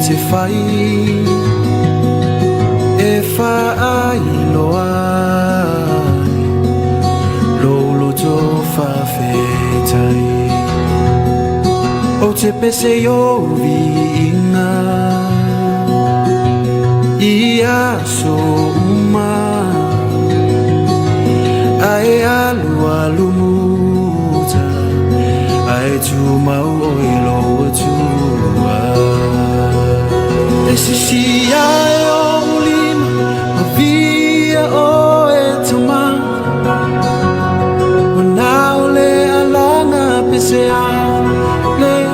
te whai e whaailoa ai lou loto faafetai. Ou te pese i ou viiga i aso uma, ae alualu muta, ae tumau oe lou Atua. E sisi ae oʻu lima, viia oe Tama, ua na o le alaga pese. Aleluia,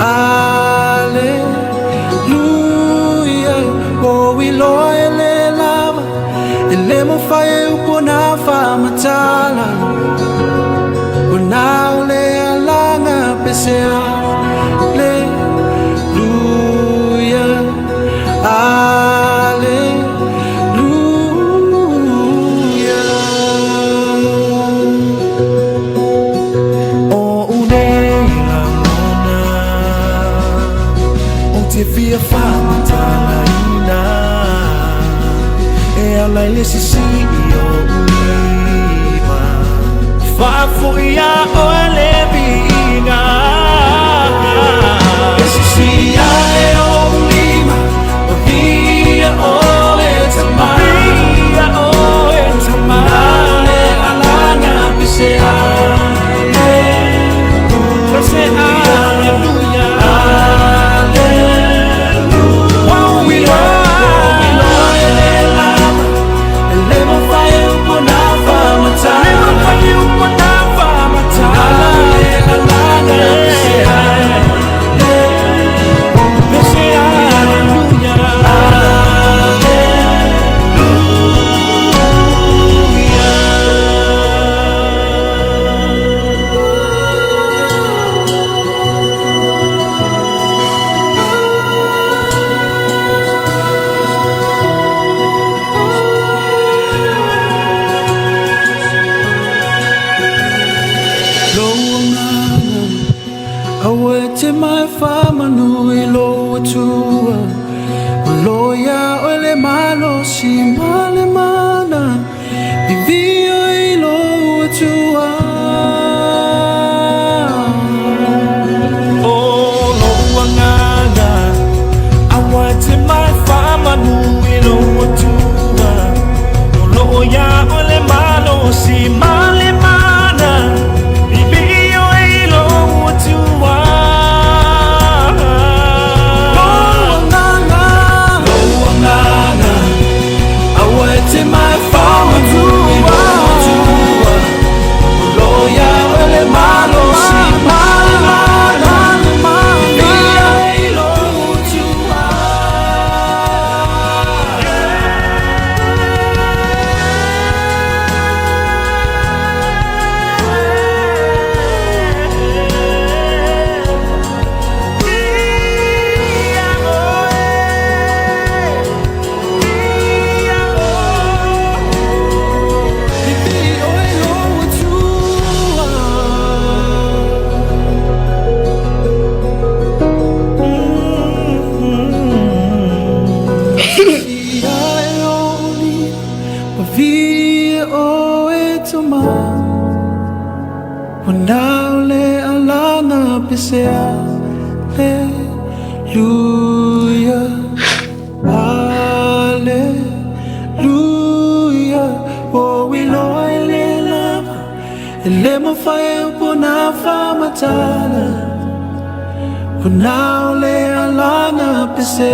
Aleluia. Ua ou iloa e lē lava, e lē mafai e upu ona faamatala, ua na o le alaga pese. Aleluia, Aleluia. O unei lagona ou te fia faamatalaina e ala i le sisii o ulima faafoia oe le viiga. E sisi ae oʻu lima, viia oe Tama, Viia oe Tama, le alaga pese. Pese. Aleluia. Ua ou iloa e lē lava, e lē mafai e upu ona faamatala, Le mafai upu ona faamatala, le alaga pese. Pese. Aleluia. Lou agaga aua e te mai faamanu i lou Atua, o lo o iā oe le malosi ma le mana. Viviia i lou Atua. O lou agaga aua e te mai faamanu i lou Atua, o loo iā oe le malosi ma le mana. Viviia i lou Atua. Lou agaga, lou agaga aua e te mai faamanu i lou Atua, o lo o iā oe le malosi ma le mana. Viviia i lou Atua. Viia oe, viia oe. Viviia oe lou Atua. Sisi ae oʻu lima, viia oe Tama, ua na o le alaga pese. Aleluia, Aleluia. Ua ou iloa e lē lava, e lē mafai e upu ona faamatala, ua na o le alaga pese.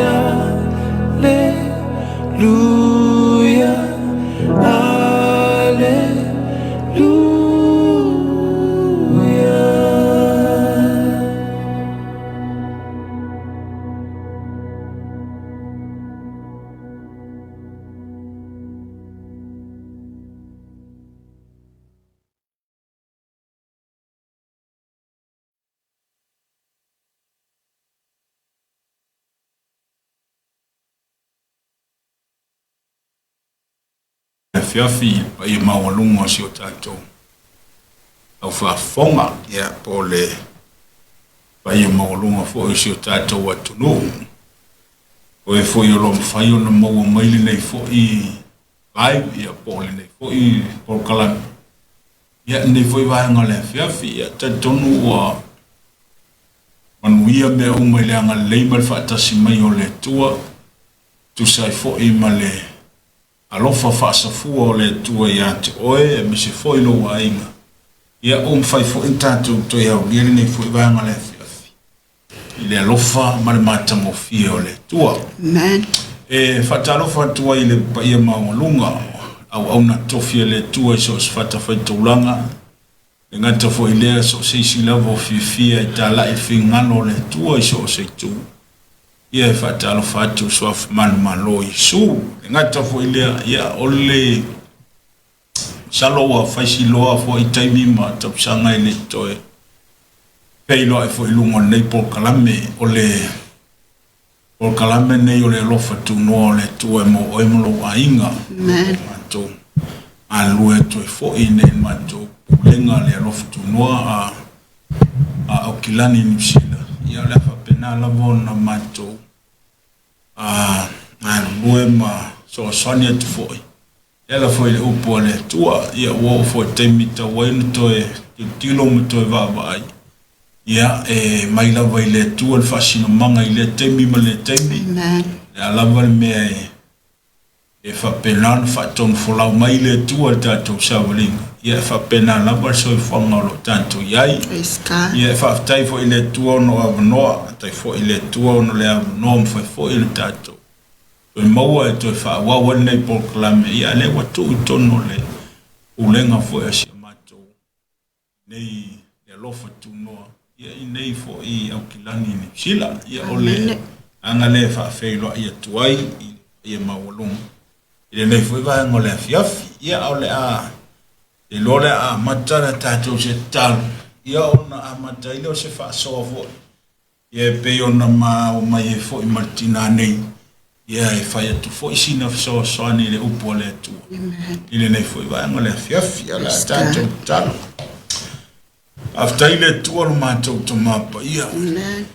Aleluia, Aleluia. Afiafi paia maualuga o si o tatou au faafofoga, ia, po o le paia maualuga foi o si o tatou atunuu. O e foi o lo o mafai ona maua mai lenei foi live ia po o lenei foi polokalame. Ia lenei foi vaega o le afiafi, ia talitonu ua manuia mea uma i le agalelei ma le faatasi mai o le Atua, tusa ai foi ma le alofa faasafua o le Atua ia te oe aemaise foi lou aiga. Ia ua mafai foi ona tatou toe aulia lenei foi vaega o le afiafi i le alofa ma le matagofie o le Atua. Amen. E faatalofa atu ai i le paia maualuga auauna tofi a le Atua i so o se fatafaitaulaga, e gata foi i lea so o se isi lava o fiafia e talai le finagalo o le Atua i so o se itu. Ia e faatalofa atu i suafa manumalo o Iesu. E gata foi i lea, ia o le masalo ua fai siloa foi taimi ma tausaga e le i toe feiloai foi i luga o lenei polokalame. O le polokalame lenei o le alofa tunoa o le Atua e mo oe ma lou aiga. Amen. Matou galulue atu ai foi i nei matou pulega le alofa tunoa a a Aukilani Niu Sila. Ia o le a faapena lava ona matou a galulue ma soasoani atu foi e ala foi i le upu a le Atua. Ia ua oo foi i le taimi tau ai ona toe tilotilo ma toe vaavaai. Ia e mai lava i le Atua le faasinomaga i lea taimi ma lea taimi. Amen. Le a lava le mea e e faapena ona faatonufolau mai le Atua i le tatou savaliga, ia e faapena lava le soifuaga o lo o tatou i ai. Praise God. Ia e faafetai foi i le Atua ona o avanoa, faafetai foi i le Atua ona o le avanoa mafai foi ona tatou toe maua e toe faaauau ai lenei polokalame, ia a lea ua tuu i totonu o le pulega foi a si o matou nei le alofa tunoa ia i nei foi Aukilani i Niu Sila. Ia o le aga lea e faafeiloai atu ai i le paia maualuga i lenei foi vaega o le afiafi. Ia o le a iloa le a amata le tatou se tatalo, ia ona amata ai lea o se faasoa foi Ia e pei ona ma omai ai foi ma le tinā nei, ia e fai atu foi sina fesoasoani i le upu a le Atua. I lenei foi vaega o le afiafi, ia o le a tatou tatalo. Faafetai le Atua lo matou Tama Paia. Amen.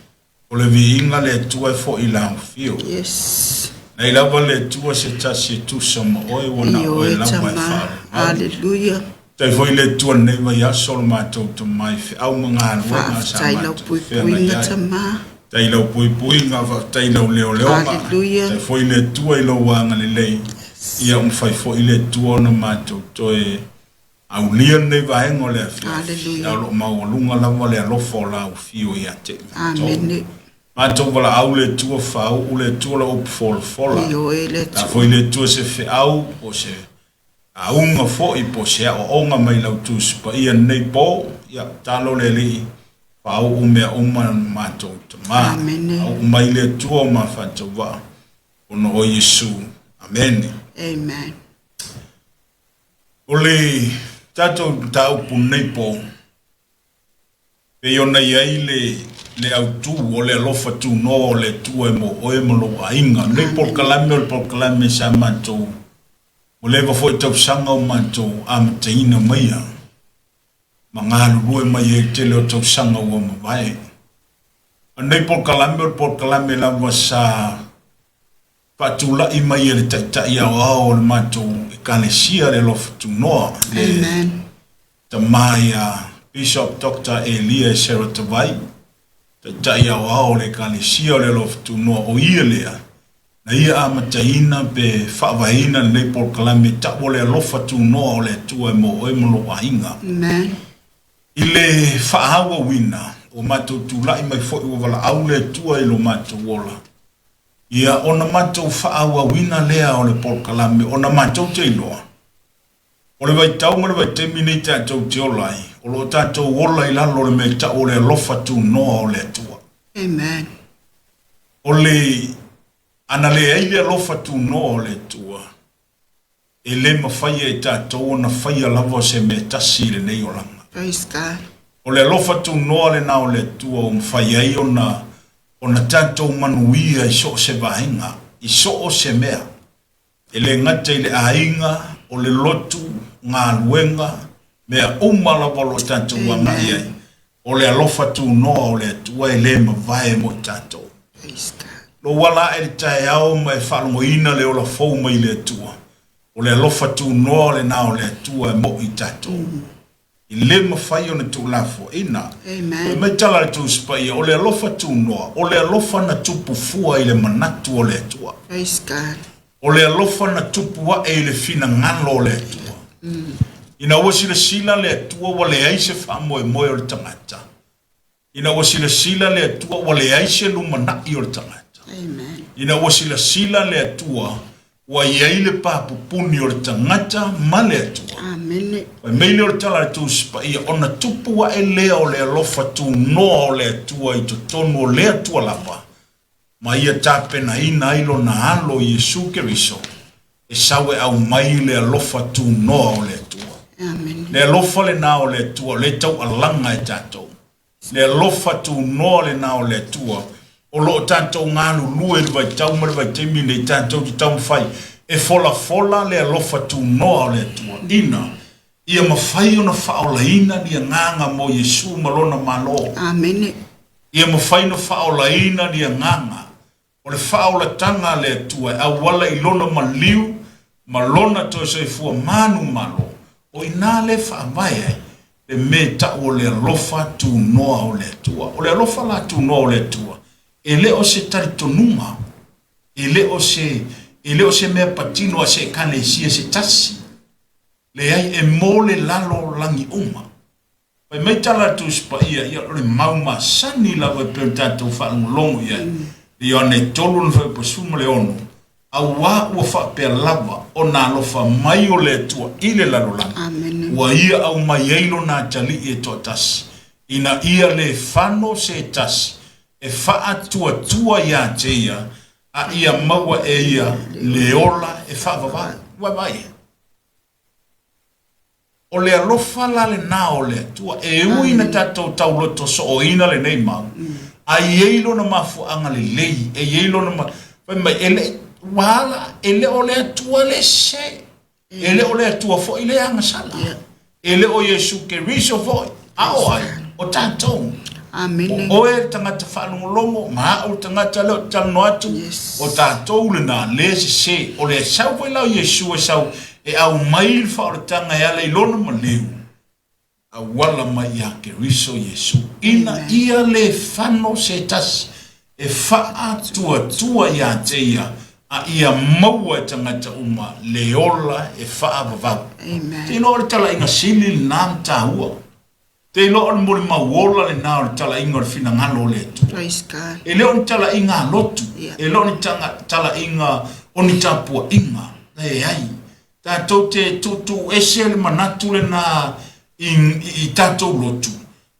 O le viiga le Atua e foi i lau afio. Yes. Nei lava le Atua se tasi e tusa ma oe, ua na oe Ioe lava e Tama. faaauau. Hallelujah. Faafetai foi le Atua i lenei vaiaso o lo matou Tama i feau ma galuega sa Faafetai lau matou feagai puipuiga ai. Tama. Faafetai i lau puipuiga, faafetai i lau leoleoga. Hallelujah. Faafetai foi le Atua i lou agalelei. Ia ua mafai foi le Atua ona matou toe aulia lenei vaega o le afiafi. Hallelujah. A o lo o maualuga lava le alofa o lau afio ia te i matou. Amene. Matou valaau le Atua, faauu le Atua lau upu folafola. Ioe le La Atua. foi le Atua se feau po o se auga foi po o se aoaoga mai lau Tusi Paia lenei po, ia tatalo le Alii, faauu mea uma matou Tama. Amene. Faauu mai le Atua o ma faatauvaa, ona o Iesu. Amene. Amen. O le tatou mataupu lenei po, pei ona i ai le, le autu o le alofa tunoa o le Atua e mo oe ma lou aiga. Lenei polokalame o le polokalame sa matou, ua leva foi tausaga o matou amataina maia ma galulue mai ai i le tele o tausaga ua mavae. O lenei polokalame o le polokalame lava sa faatulai mai e le Taitai Aoao o le matou Ekalesia le Alofa Tunoa, le Amen. tama ia Bishop Doctor Elia Seratavai, Taitai Aoao o le Ekalesia o le Alofa Tunoa, o ia lea na ia amataina pe faavaeina lenei polokalame tau o le alofa tunoa o le Atua e mo oe ma lou aiga. Amen. I le faaauauina, ua matou tulai mai foi ua valaau le Atua i lo matou ola. Ia, ona matou faaauauina lea o le polokalame, ona matou te iloa, o le vaitau ma le vaitaimi nei tatou te ola ai, o lo o tatou ola i lalo o le mea tau o le alofa tunoa o le Atua. Amen. O le, ana leai le alofa tunoa o le Atua, e le mafai e tatou ona faia lava se mea tasi i lenei olaga. Praise God. O le alofa tunoa lena o le Atua ua mafai ai ona ona tatou manuia i so o se vaega, i so o se mea. E le gata i le aiga, o le lotu, galuega, mea uma lava o lo o tatou agai ai. O le alofa tunoa o le Atua e le mavae mo i tatou. Praise God. Lou ala ae i le taeao ma e faalogoina le ola fou mai le Atua. O le alofa tunoa lena o le Atua e mo i tatou. E le mafai ona tuulafoaina. Amen. Fai mai tala a le Tusi Paia, o le alofa tunoa, o le alofa na tupu fua i le manatu o le Atua. Praise God. O le alofa na tupu ae i le finagalo o le Atua. Ina ua silasila le Atua ua leai se faamoemoe o le tagata. Ina ua silasila le Atua ua leai se lumanai o le tagata. Amen. Ina ua silasila le Atua ua i ai le papupuni o le tagata ma le Atua. Amene. Fai mai lea o le tala a le Tusi Paia, ona tupu ae lea o le alofa tunoa o le Atua i totonu o le Atua lava, ma ia tapenaina ai lona Alo Iesu Keriso, e sau e aumai le alofa tunoa o le Atua. Amene. Le alofa lena o le Atua, o lea e taualaga e tatou. Le alofa tunoa lena o le Atua, o lo o tatou galulue i le vaitau ma le vaitaimi lenei, tatou te taumafai e folafola le alofa tunoa o le Atua, ina ia mafai ona faaolaina ni agaga mo Iesu ma Lona Malo. Amene. Ia mafai ona faaolaina ni agaga o le faaolataga a le Atua e auala i Lona maliu ma Lona toe soifua manumalo, o i ina lea e faavae ai le mea e tau o le alofa tunoa o le Atua. O le alofa la tunoa o le Atua, e le o se talitonuga, e le o se, e le o se mea patino a se Ekalesia se tasi. Leai, e mo le lalolagi uma. Fai mai tala a le Tusi Paia, ia o le mau masani lava e pei ona tatou faalogologo i ai. I Ioane 3 lona fuaiupu 16, Auā ua faapea lava ona alofa mai o le Atua i le lalolagi, Amene. ua ia aumai ai lona atalii e toatasi, ina ia le fano se tasi e faatuatua iā te ia, a ia maua e ia le ola e faavavau. Ua vaai ai? O le alofa la lena o le Atua, e ui ina tatou tauloto sooina lenei mau, a i ai lona mafuaaga lelei, e i ai lona ma... Fai mai, e le, ua ala, e le o le Atua le sese, e le o le Atua foi le agasala, e le o Iesu Keriso foi, a o ai? O tatou. Amene. O oe le tagata faalogologo, ma au le tagata lea ou te talanoa atu, Yes. o tatou lena, le sese. O le sau foi la o Iesu e sau e aumai le faaolataga e ala i lona maliu, auala mai ia Keriso Iesu, ina ia le fano se tasi e faatuatua ia te ia, a ia maua e tagata uma le ola e faavavau. Amen. Te iloa o le talaiga sili lena ma taua. Te iloa o le molimau ola lena o le talaiga o le finagalo o le Atua. Praise God. E le o ni talaiga a lotu, Yeah. e le o ni talaiga o ni tapuaiga. Leai. Tatou te tuutuuese le manatu lena i, i, i tatou lotu,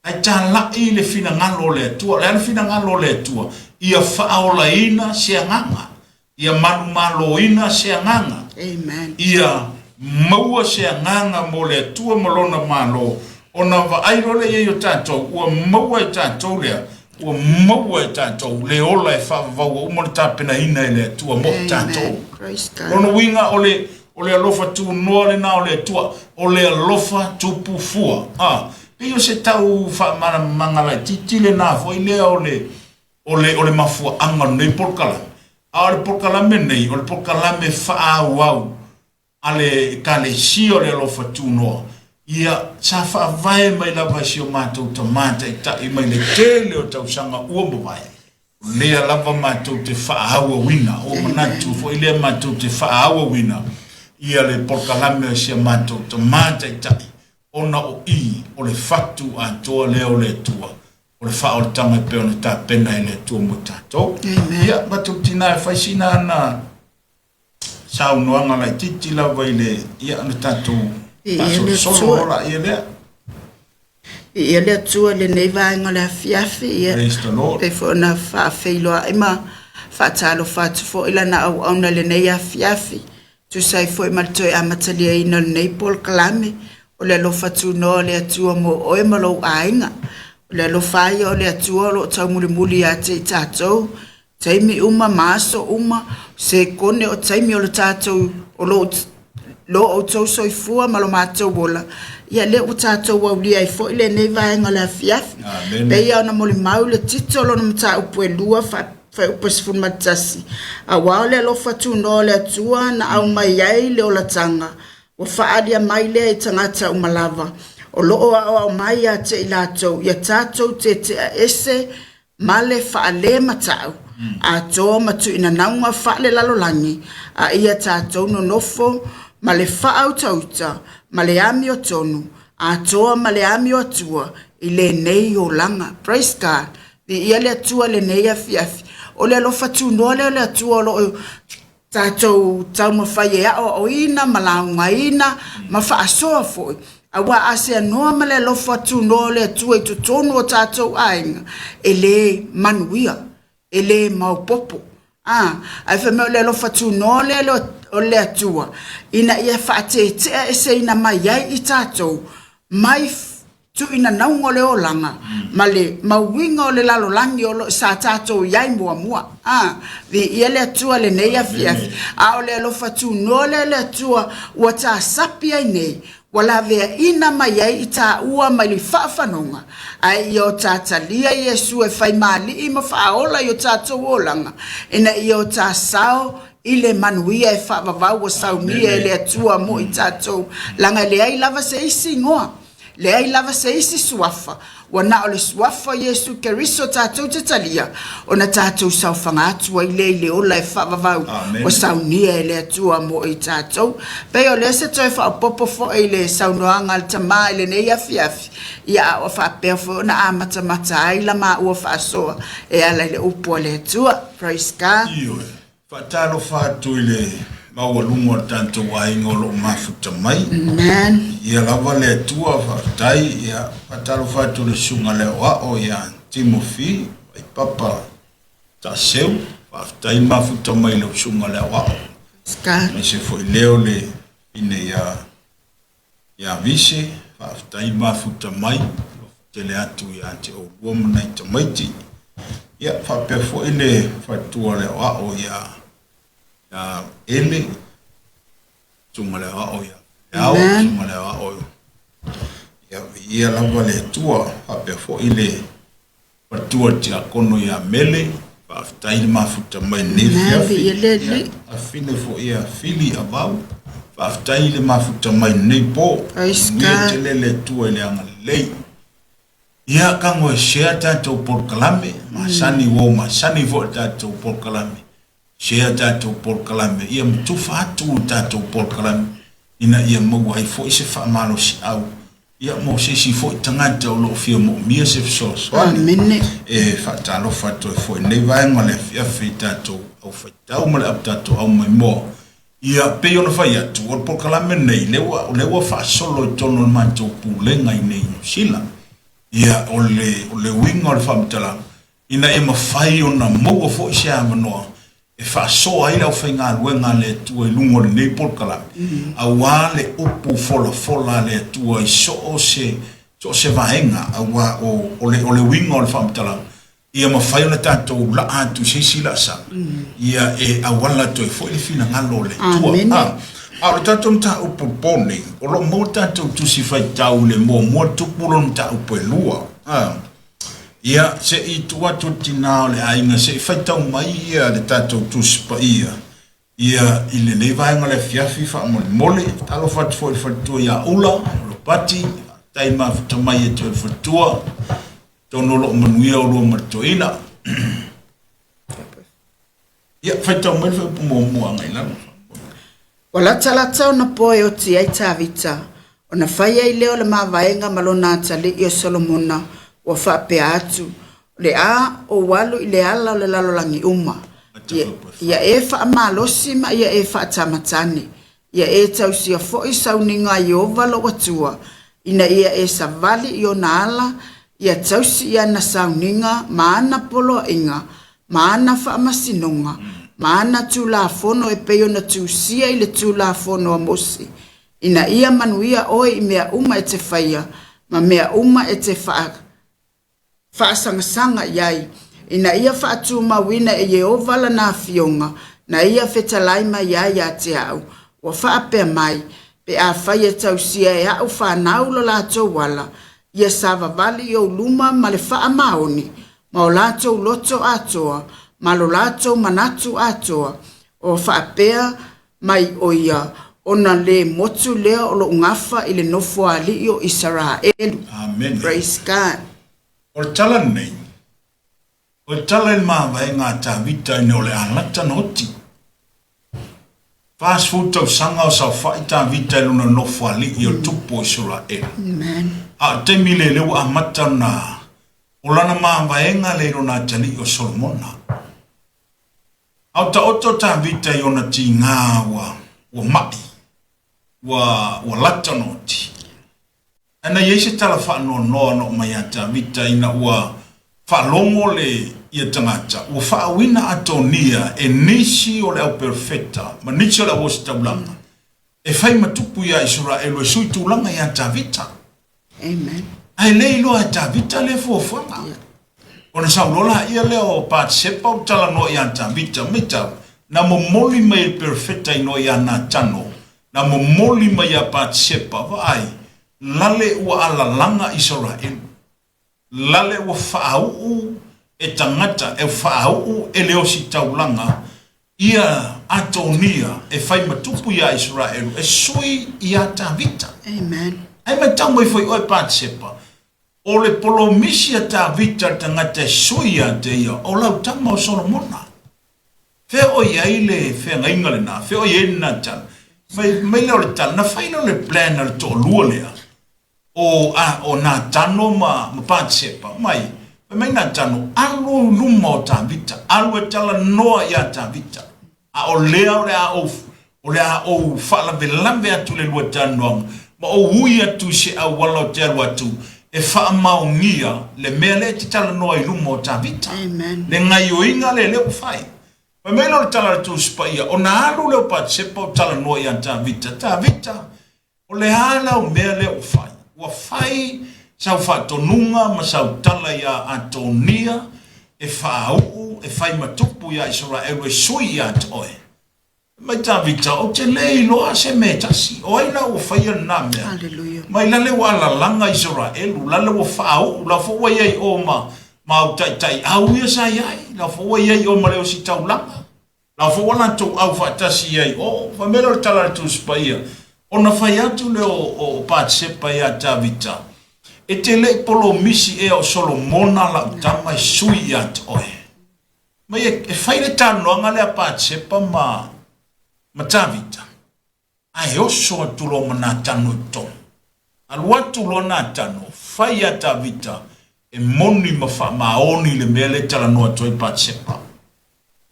ae talai le finagalo o le Atua. O le a le finagalo o le Atua? Ia faaolaina se agaga. Ia manumaloina se agaga. Amen. Ia maua se agaga mo le Atua ma Lona Malo, ona vaai loa lea i ai o tatou, ua maua e tatou lea, ua maua e tatou le ola e faavavau ua uma ona tapenaina e le Atua mo tatou. Amen. Praise God. Lona uiga o le, o le alofa tunoa lena o le Atua, o le alofa tupu fua. Ah, pei o se tau faamalamalamaga laitiiti lena foi lea o le, o le, o le mafuaaga o lenei polokalame. A o le polokalame nei, o le polokalame faaauau a le Ekalesia o le Alofa Tunoa, ia, sa faavae mai lava e si o matou tamā taitai mai le tele o tausaga ua mavae. O lea lava matou te faaauauina, ua manatu foi lea matou te faaauauina ia le polokalame a si a matou tamā taitai, ona o i o le fatu atoa lea o le Atua, o le faaolataga e pei ona tapena e le Atua mo tatou. Amen. Ia, matou tina e fai sina ana saunoaga laitiiti lava i le, ia, le tatou Viia le faasolosolo Atua. loa laia lea. Viia le Atua i lenei vaega o le afiafi, ia, Praise the Lord. pei foi ona faafeiloai ma faatalofa atu foi lana auauna i lenei afiafi. Tusa ai foi ma le toe amataliaina o lenei polokalame, o le alofa tunoa o le Atua mo oe ma lou aiga. O le alofa lava ia o le Atua o lo o taumulimuli ia te i tatou, taimi uma ma aso uma, sekone o taimi o le tatou, o lo, lo outou soifua ma lo matou ola, Ia lea ua tatou aulia ai foi lenei vaega o le afiafi. Amene. Pei ona molimau le Tito lona mataupu e 2 fuaiupu 11, auā o le alofa tunoa o le Atua na aumai ai le olataga, ua faaalia mai lea i tagata uma lava, o lo o aoao mai ia te i latou ia tatou tetea ese ma le faalemata'u atoa ma tuuinanauga faalelalolagi, a ia tatou nonofo ma le faautauta ma le amiotonu atoa ma le amioatua i lenei olaga. Praise God. Viia le Atua i lenei afiafi. O le alofa tunoa lea o le Atua o lo o tatou taumafai e aoaoina ma laugaina ma faasoa foi, auā a seanoa ma le alofa tunoa o le Atua i totonu o tatou aiga, e le manuia, e le maopopo. A, ae fai mai o le alofa tunoa lea o le Atua ina ia faateteaeseina mai ai i tatou mai tuuinanauga o le olaga ma le mauiga o le lalolagi o lo sa tatou i ai muamua. A, viia le Atua lenei afiafi. A o le alofa tunoa lea o le Atua ua tasapi ai nei, ua laveaina mai ai i taua mai le faafanoga, ae ia o ta talia Iesu e fai ma Alii ma Faaola i o tatou olaga, ina ia o ta sao i le manuia e faavavau ua saunia e le Atua mo i tatou, laga e leai lava se isi igoa, leai lava se isi suafa, ua na o le suafa o Iesu Keriso tatou te talia, ona tatou saofaga atu ai lea i le ola e faavavau ua saunia e le Atua mo i tatou. Pei o lea se toe faaopoopo foi i le saunoaga a le tama i lenei afiafi, ia a ua faapea foi ona amatamata ai la maua faasoa e ala i le upu a le Atua. Praise God. Ioe. Faatalofa atu i le maualuga o le tatou aiga o lo o mafuta mai. Amen. Ia lava le Atua, faafetai. Ia, faatalofa atu i le susuga le aoao ia Timothy Vaipapa Taaseu. Faafetai mafuta mai i lau susuga le aoao. Praise God. Aemaise foi lea o le fine ia ia Vise, faafetai mafuta mai, tele atu ia te oulua ma nai tamaiti. Ia, faapea foi le faletua le aoao ia, ia Ele, susuga le aoao ia Leao, susuga le aoao ia Viia lava le Atua, faapea foi le Matua Tiakono ia Mele, faafetai le mafuta mai lenei afiafi. Ia, afine foi ia Fili Avau, faafetai le mafuta mai lenei po. Manuia tele le Atua i le agalelei. Ia, tago e share tatou polokalame, masani ua ou masani foi i le tatou polokalame. Share tatou polokalame, ia ma tufa atu le tatou polokalame ina ia maua ai foi se faamalosiau ia mo se isi foi tagata o lo o fia moomia se fesoasoani. Amene. E faatalofa atu ai foi i lenei vaega o le afiafi i tatou aufaitau ma le au tatou aumaimoa. Ia, pei ona fai atu, o le polokalame lenei, lea ua, lea ua faasolo i totonu o le matou pulega i inei i Niu Sila. Ia, o le, o le uiga o le faamatalaga, ina ia mafai ona maua foi se avanoa e faasoa ai le aufaigaluega a le Atua i luga o lenei polokalame, auā le upu folafola a le Atua i so o se, so o se vaega, auā o, o le, o le uiga o le faamatalaga, ia mafai ona tatou laa atu i se isi laasaga, ia e auala atu ai foi le finagalo o le Atua. Amene. A, a o le tatou mataupu i le po nei, o lo o maua le tatou Tusi Faitau i le muamua tupu lona mataupu e lua. A. Ia, se i tuu atu le tinā o le aiga se i faitau mai ia le tatou Tusi Paia ia i lenei vaega o le afiafi faamolemole. Talofa atu foi i le faletua ia Ula, Ropati, faafetai mafuta mai e toe faletua. Atonu o lo o manuia oulua ma le toeaina. Ia, faitau mai le fuaiupu muamua agai i lalo. Ua latalata ona po e oti ai Tavita, ona fai ai lea o le mavaega ma lona atalii o Solomona, ua faapea atu, O le a ou alu i le ala o le lalolagi uma, ia, ia e faamalosi ma ia e faatamatane, ia e tausia foi sauniga a Ieova lou Atua, ina ia e savali i ona ala, ia tausi i ana sauniga ma ana poloaiga, ma ana faamasinoga, ma ana tulafono e pei ona tusia i le Tulafono a Mose, ina ia manuia oe i mea uma e te faia, ma mea uma e te faa faasagasaga i ai, ina ia faatumauina e Ieova lana afioga na ia fetalai mai ai ia te au, ua faapea mai, Pe afai e tausia e a'u fanau lo latou ala, ia savavali i ou luma ma le faamaoni, ma o latou loto atoa, ma lo latou manatu atoa, o faapea mai ʻo ia, ona lē motu lea o loʻu gafa i le nofoaaliʻi o Isaraelu. Amene. Praise God. O le tala lenei, o le tala i le mavaega a Tavita ina o le a lata na oti. 40 tausaga o saofai Tavita i lona nofoalii o le tupu o Isaraelu. Amen. A o le taimi lea lea ua amata ona o lana mavaega lea i lona atalii o Solomona. A o taoto Tavita i ona tiga ua, ua mai, ua, ua lata ona oti. Ae na i ai se tala faanoanoa na oo mai ia Tavita ina ua faalogo le ia tagata ua faauina Atonia e nisi o le au perofeta ma nisi o le au ositaulaga e fai ma tupu ia Isaraelu e sui tulaga ia Tavita. Amen. Ae le iloa e Tavita lea fuafuaga. Ona sau loa laia lea o Patisepa o talanoa ia Tavita, matau, na momoli mai e le perofeta inoa ia Natano, na momoli mai ia Patisepa, vaai, lale ua alalaga Isaraelu, lale ua faauu e tagata, e faauu e le ositaulaga ia Atonia e fai ma tupu ia Isaraelu e sui ia Tavita. Amen. Ae matau mai foi oe Patisepa, O le polomisi a Tavita le tagata e sui ia te ia, o lau tama o Solomona. Fea o i ai le feagaiga lena? Fea o i ai lena tala? Fai mai lea o le tala, na fai lea o le plan a le toalua lea, o, a, o Natano ma, ma Patisepa, mai, fai mai Natano, alu i luma o Tavita, alu e talanoa ia Tavita. A o lea o le a ou, o le a ou faalavelave atu i le lua talanoaga, ma ou ui atu i se auala o te alu atu e faamaonia le mea lea e te talanoa i luma o Tavita. Amen. Le gaioiga lea lea ua fai. Fai mai lea o le tala a le Tusi Paia, ona alu lea o Patisepa o talanoa ia Tavita, Tavita, O le a lau mea lea ua fai? Ua fai sau faatonuga ma sau tala iā Atonia e faauu, e fai ma tupu iā Isaraelu e sui ia te oe. Fai mai Tavita, Ou te le iloa se mea e tasi. O ai la ua faia lena mea? Hallelujah. Mai lale ua alalaga Isaraelu, lale ua faauu, la foi ua i ai i o ma, ma au taitaiau ia sa i ai, la foi ua i ai i o ma le ositaulaga. La foi ua latou au faatasi ai o, fai mai lea o le tala a le Tusi Paia, ona fai atu lea o, o Patisepa ia Tavita, E te le i polomisi ea o Solomona lau tama e sui ia te oe. Mai e, e fai le talanoaga lea a Patisepa ma, ma Tavita. Ae oso atu loa ma Natano i totonu. Alu atu loa Natano, fai ia Tavita e moni ma faamaoni le mea lea e talanoa atu ai Patisepa.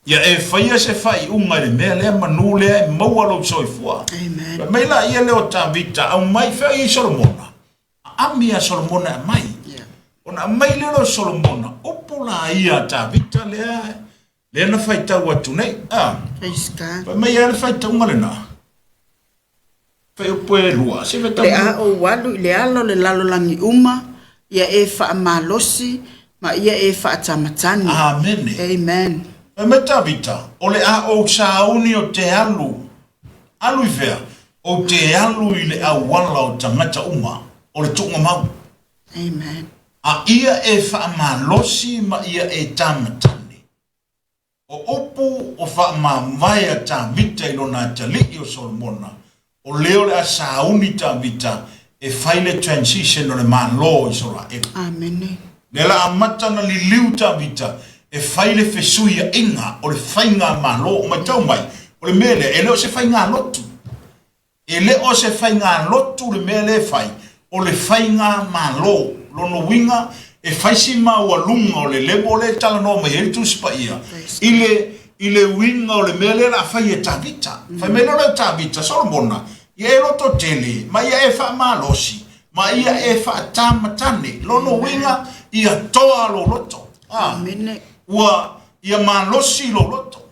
Ia e faia se faaiuga i le mea lea manu lea e maua lou soifua. Amen. Fai mai laia lea o Tavita, aumai fea i Solomona. Aami ia Solomona e aumai. Yeah. Ona aumai lea o Solomona, upu la ia a Tavita lea Lea na faitau atu nei. Ah. Praise God. Fai mai le faitauga lena. Fai upu e lua. Se faitau. Le a ou alu i le ala o le lalolagi uma, ia e faamalosi ma ia e faatamatani. Amene. Amen. Fai mai Tavita, o le a ou sauni o te alu. Alu i fea? Ou te alu i le auala o tagata uma, o le tuugamau. Amen. A ia e faamalosi ma ia e tamatane. O upu o faamavae a Tavita i lona atalii o Solomona, o lea o le a sauni Tavita e fai le transition o le Malo o Isaraelu. Amene. Lea la amata ona liliu Tavita e fai le fesuiaiga o le faigamalo. Matau mai, o le mea lea, e le o se faigalotu. E le o se faigalotu le mea lea e fai, o le faigamalo. Lona uiga, e fai si maualuga o le level lea e talanoa mai ai le Tusi Paia i le, i le uiga o le mea lea o le a fai e Tavita. Fai mai loa lea o Tavita, Solomona, ia e lototele, ma ia e faamalosi, ma ia e faatamatane. Lona uiga, ia toa lou loto. Ah, ua, ia malosi lou loto.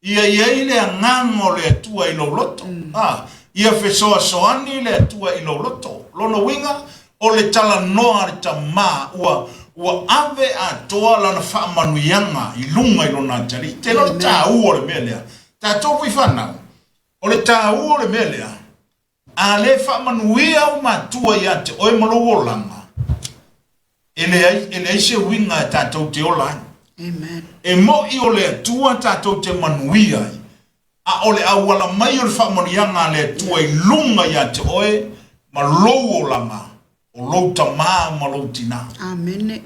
Ia i ai le agaga o le Atua i lou loto. A, ia fesoasoani le Atua i lou loto. Lona uiga, o le talanoa a le Tama ua, ua ave atoa lana faamanuiaga i luga i lona atalii. Te iloa le taua o le mea lea. Tatou foi fanau, o le taua o le mea lea, A le faamanuia ou matua ia te oe ma lou olaga, e leai, e leai se uiga e tatou te ola ai. Amen. E moʻi o le Atua tatou te manuia ai, a o le auala mai o le faamanuiaga a le Atua i luga ia te oe ma lou olaga, o lou tamā ma lou tinā. Amene.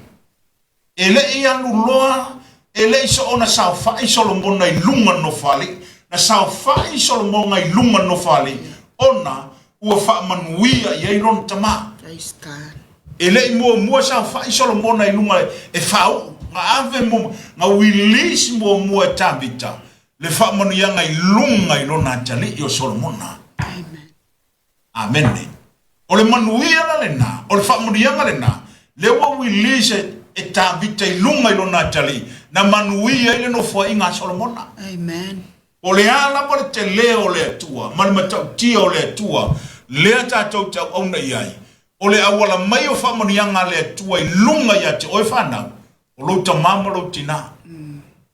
E le i alu loa, e le i soona saofaʻi Solomona i luga nofoalii. Na saofaʻi Solomona i luga nofoalii ona ua faamanuia i ai lona tamā. Praise God. E le i muamua saofaʻi Solomona i luga e faauu, na ave muamua, na release muamua e Tavita le faamanuiaga i luga i lona atalii o Solomona. Amen. Amene. O le manuia la lena, o le faamanuiaga lena, lea ua release e, e Tavita i luga i lona atalii, na manuia ai le nofoaiga a Solomona. Amen. O le a lava le telē o le Atua ma le matautia o le Atua lea tatou te auauna i ai, o le auala mai o faamanuiaga a le Atua i luga ia te oe fanau, o lou tamā ma lou tinā.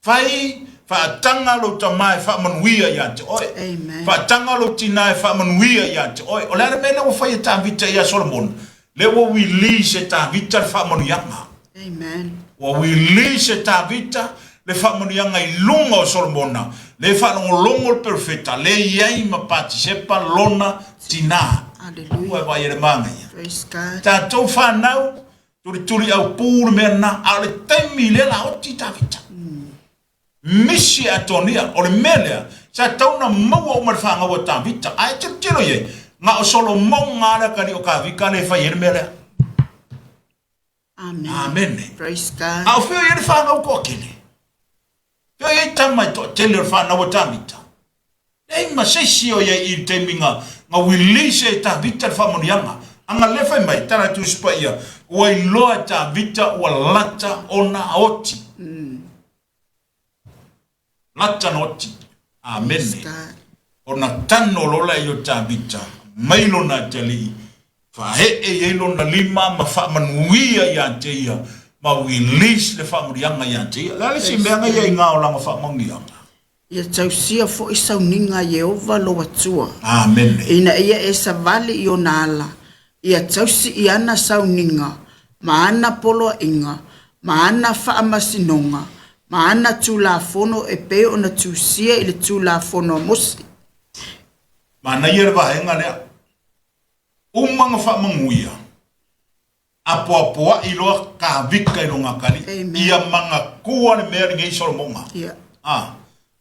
Fai faataga lou tamā e faamanuia ia te oe. Amen. Faataga lou tinā e faamanuia ia te oe. O le a le mea lea ua fai e Tavita ia Solomona? Lea ua release e Tavita le faamanuiaga. Amen. Ua release e Tavita le faamanuiaga i luga o Solomona, le faalogologo le perofeta, le i ai ma Patisepa lona tinā. Hallelujah. Ua e vaai e le manaia. Praise God. Tatou fanau, tulituli aupū le mea lena, a o le taimi lea la oti Tavita. Misi e Atonia, o le mea lea, sa tatau ona maua uma le fanau a Tavita, ae tilotilo i ai, na o Solomona lava le atalii o Tavita lea e fai ai le mea lea. Amen. Amene. Praise God. A o fea o i ai le fanau toatele? Fea o i ai tama e toatele o le fanau a Tavita? Leai ma se isi o i ai i le taimi na, na release e Tavita le faamanuiaga. A na le fai mai, tala Tusi Paia, ua iloa e Tavita ua lata ona oti. Lata na oti. Amene. Ona tano loa lea i o Tavita, mai lona atalii, faaee i ai lona lima ma faamanuia ia te ia, ma release le faamanuiaga ia te ia. O le a le isi mea na ia i ngā o lana faamanuiaga? Ia tausia foi sauniga a Ieova lou Atua. Amene. Ina ia e savali i ona ala, ia tausi i ana sauniga, ma ana poloaiga, ma ana faamasinoga, ma ana tulafono e pei ona tusia i le Tulafono a Mose. Manaia le vaega lea. Uma na faamanuia. Apoapoaʻi loa Kavika i lona atalii. Amen. Ia manatua le mea lenei Solomona. Ia. A.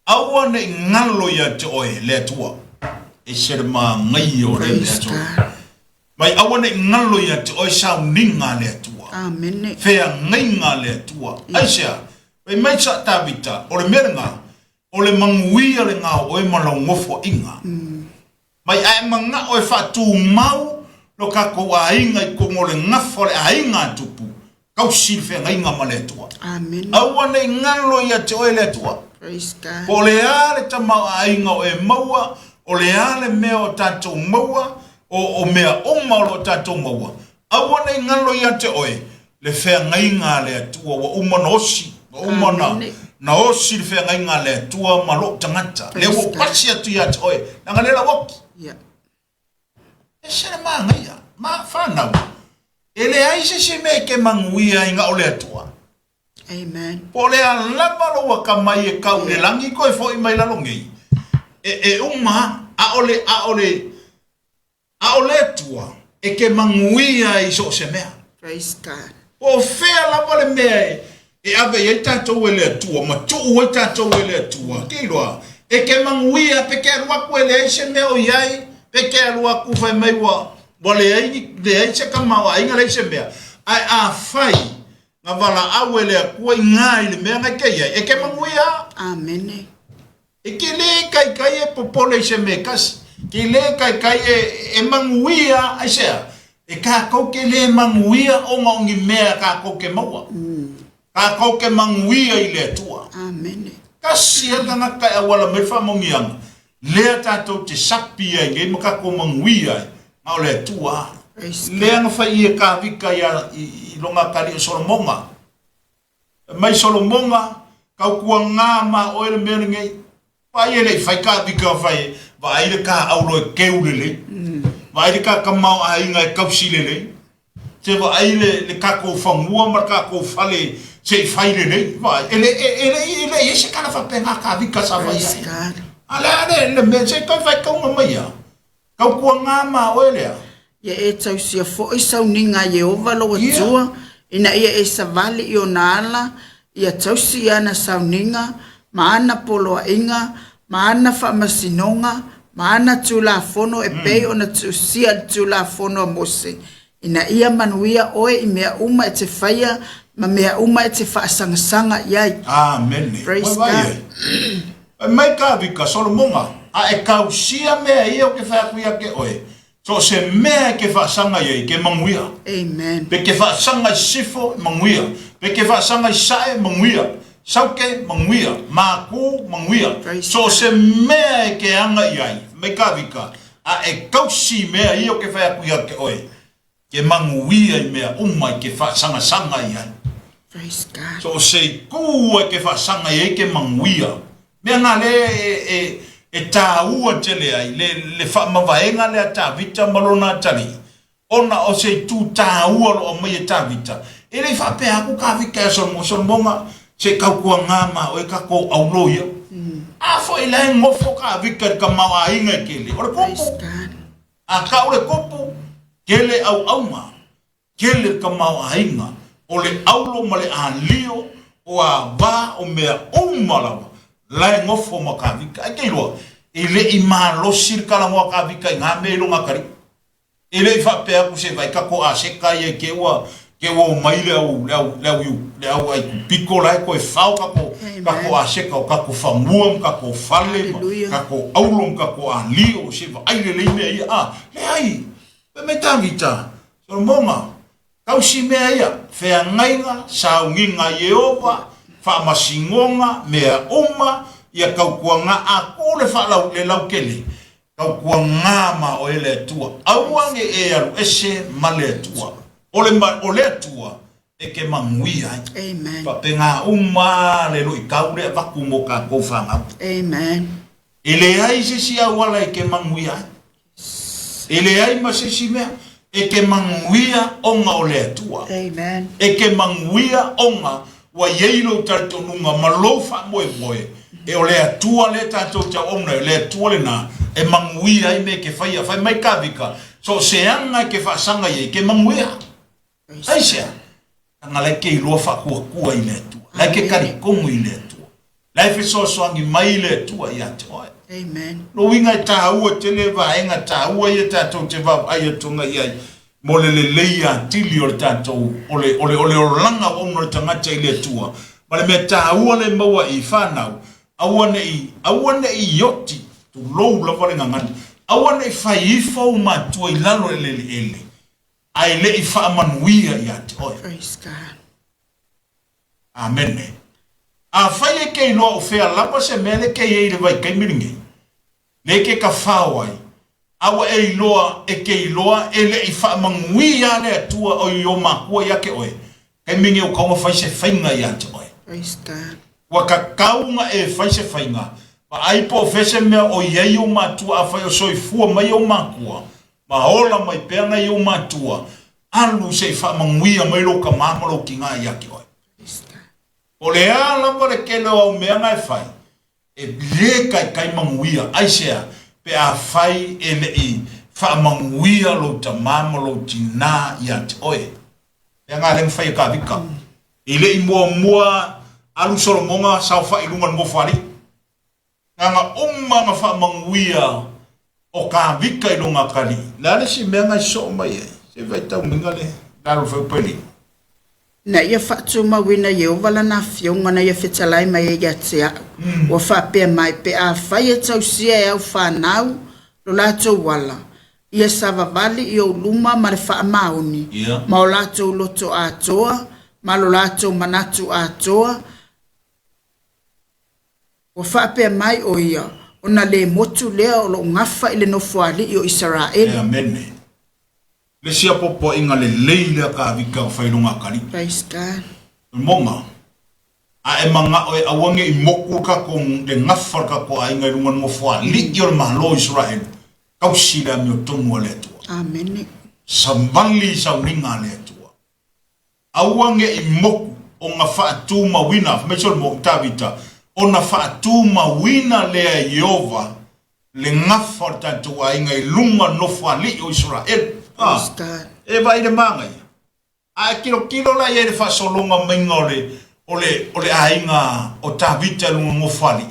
Aua ne i galo ia te oe le Atua. Ese le manaia o lea mea Praise Solomona. God. Mai aua ne i galo ia te oe sauniga a le Atua. Amene. Feagaiga a le Atua. Aisea? Fai mai sa Tavita, o le mea lena, o le manuia lena o oe ma lau nofoaiga. Mai a e manao e faatumau lo tatou aiga i totonu o le gafa o le aiga a Tupu, tausi le feagaiga ma le Atua. Amene. Aua ne i galo ia te oe le Atua. Praise God. Po o le a le tamaoaiga o e maua, o le a le mea o tatou maua, o, o mea uma o lo o tatou maua, aua ne i galo ia te oe le feagaiga a le Atua ua uma ona osi, ua uma ona, na osi le feagaiga a le Atua ma lou tagata. Lea ua ou pasi atu ia te oe, leaga lea la ua oki. Yeah. Ese le manaia, ma whanau. E leai se isi mea e ke manuia ai na o le Atua. Amen. Po o le a lava lou akamai e kau i le lagi koe foʻi mai lalo nei, e, e uma, ʻaʻole, ʻaʻole, A o le Atua e ke manuia ai i so o se mea. Praise God. Po o fea lava le mea e, e ave i ai tatou e le Atua, ma tuu ai tatou e le Atua, ke iloa, e ke manuia pe ke alu aku e leai se mea o i ai, pe ke alu aku fai mai ua, ua leai, leai se tamaoaiga, leai se mea. Ae afai na valaau e le Atua i ngā i le mea na ke i ai, e ke manuia. Amene. E ke lē kaikai e popole i se mea e kasi. Ke lē kaikai e, e manuia, aisea? E kākou ke lē manuia ona o ni mea kākou ke maua. Kākou ke manuia i le Atua. Amene. Kasi a le tagata e auala mai le faamanuiaga, lea tātou te sapi ai nei ma kākou manuia ai, na o le Atua. Praise God. Lea na fai i e Kāvika i, a, i, i lona atalii o Solomona. Mai Solomona, tautuagā ma oe le mea lenei. Vaai e le i fai ka vika fai, vaai le kaʻau loa e keu lelei. Vaai le ka tamaoaiga e tausi lelei. Se vaai le, le tatou fanua ma le tatou fale se i fai lelei. Vaai, e le, e, e le, e le i ai se tala faapena Tavita sa fai Praise ai. God. A le a le, le mea se i toe faitauga mai ia. Tautuaga ma oe lea. Ia e tausia foi sauniga a Ieova lou Ia. Atua, ina ia e savali i ona ala, ia tausi i ana sauniga, ma ana poloaiga, ma ana faamasinoga, ma ana Tulafono e pei ona tuusia i le Tulafono a Mose, ina ia manuia oe i mea uma e te faia ma mea uma e te faasangasaga i ai. Amene. Praise Ua vai God. ai. Fai mai Tavita, Solomoga, a e tausia mea ia ou te fai atu ia te oe, so o se mea e te faasaga i ai, ke manuia. Amen. Pe ke faasaga i sisifo, manuia. Pe ke faasaga i sae, manuia. Sauke, manuia. Mākū, manuia. Praise So o se mea e ke aga i ai, fai mai Tavita, a e tausi i mea ia ou te fai atu ia te oe, Ke manuia i mea uma i ke faasangasaga i ai. Praise God. So o se itu e ke faasaga i ai ke manuia. Mea na le e, e, e tāua tele ai, le, le faamavaega lea Tavita ma lona atalii, ona o se itu tāua loa mai e Tavita. E le i faapea atu Tavita ia Solomona, Solomona, se i tautuaga ma oe tatou aulo ia. A foi la e nofo Tavita i le tamaoaiga e tele, o le Praise kupu. God. A kau le kupu, tele auauna, tele le tamaoaiga, o le aulo ma le alio, o ava, o mea uma lava, la e nofo ma Kavika. Ai ke iloa, e le i malosi le talanoa a Kavika i ngā mea i lona atalii. E le i faapea atu se vai kako a seka ia i te ua, te ua o mai le au, le au, le au, le au Aikupito la e toe fao kako, kako a seka o kako fanua ma kako fale ma kako aulo ma kako alio, se vaai lelei mea ia, a, leai, fai mai Tavita, Solomoga, tausi mea ia, feagaiga, sauniga a Ieova, faamasinoga, mea uma, ia tautuaga a tu le faalau, le lautele, Tautuaga ma oe le Atua, aua ne e alu ese ma le Atua. O le, o le Atua e ke manuia ai. Amen. Faapena uma le luitau le avatu mo tatou fanau. Amen. E leai se isi auala e ke manuia ai. E leai ma se isi mea e ke manuia ona o le Atua. Amen. E ke manuia ona ua i ai lou talitonuga ma lou faamoemoe, e o le Atua lea tatou te auauna ai, o le Atua lena e manuia ai mea e ke faia. Fai mai Kavika, so o se aga e ke faasaga i ai, ke manuia. Aisea? Leaga la e ke iloa faatuatua i le Atua. La e ke talitonu i le Atua. La e fesoasoani mai le Atua ia te oe. Amen. Lona uiga e taua tele vaega taua ia tatou te vaavaai atu i ai mo le lelei atili o le tatou, o le, o le, o le olaga auauna o le tagata i le Atua. Ma le mea taua lea e maua i fanau, aua ne i, aua ne i oti, tulou lava le gagana, aua ne i fai ifo ou matua i lalo i le eleele, ae le i faamanuia ia te oe. Praise God. Amene. Afai e ke iloa o fea lava se mea le ke i ai i le vaitaimi lenei, le ke kafao ai, a ua e iloa e ke iloa e le i faamanuia le Atua o i o makua ia te oe, taimi nei o tatau ona fai se faiga ia te oe. Praise God. Ua tatau ona e fai se faiga, vaai po o fea se mea o i ai ou matua afai o soifua mai ou makua, ma ola mai pea nai ou matua, alu se i faamanuia mai lou tama ma lou tina ia te oe. Praise God. Po o le a lava le tele o au mea na e fai, E lē kaikai manuia, aisea, pe afai e le i faamanuia lou tamā ma lou tinā iā te oe. Mea ngā lea na fai e Kavika. E le i muamua alu Solomoga saofai i luga o le nofoalii. Na na uma na faamanuia o Kavika i lona atalii. Le a le isi mea na i soo mai ai? Se vaitaumiga le lalo o le faleupaialii. Na ia faatumauina Ieova lana afioga na ia fetalai mai ai ia te au, ua faapea mai, Pe afai e tausia e au fanau lo latou ala, ia savavali i ou luma ma le faamaoni, ma o latou loto atoa, ma lo latou manatu atoa, Ua faapea mai ʻo ia, Ona lē motu lea o loʻu gafa i le nofoalii o Isaraelu. Amene. Le isi apoapoaiga lelei lea Kavika o fai lona atalii. Praise God. Moga, a e manao e aua ne i moku le tatou le gafa o le tatou aiga i luga o le nofoalii o le Malo o Isaraelu, tausi le amiotonu a le Atua. Amene. Savali i sauniga a le Atua. Aua ne i moku ona faatumauina, fai mai Solomoni, Tavita, ona faatumauina lea e Ieova le gafa o le tatou aiga i luga nofoalii o Isaraelu. Praise God. E vaai i le manaia. A e tilotilo la i ai i le faasologa maiga o le, o le, o le aiga o Tavita i luga nofoalii,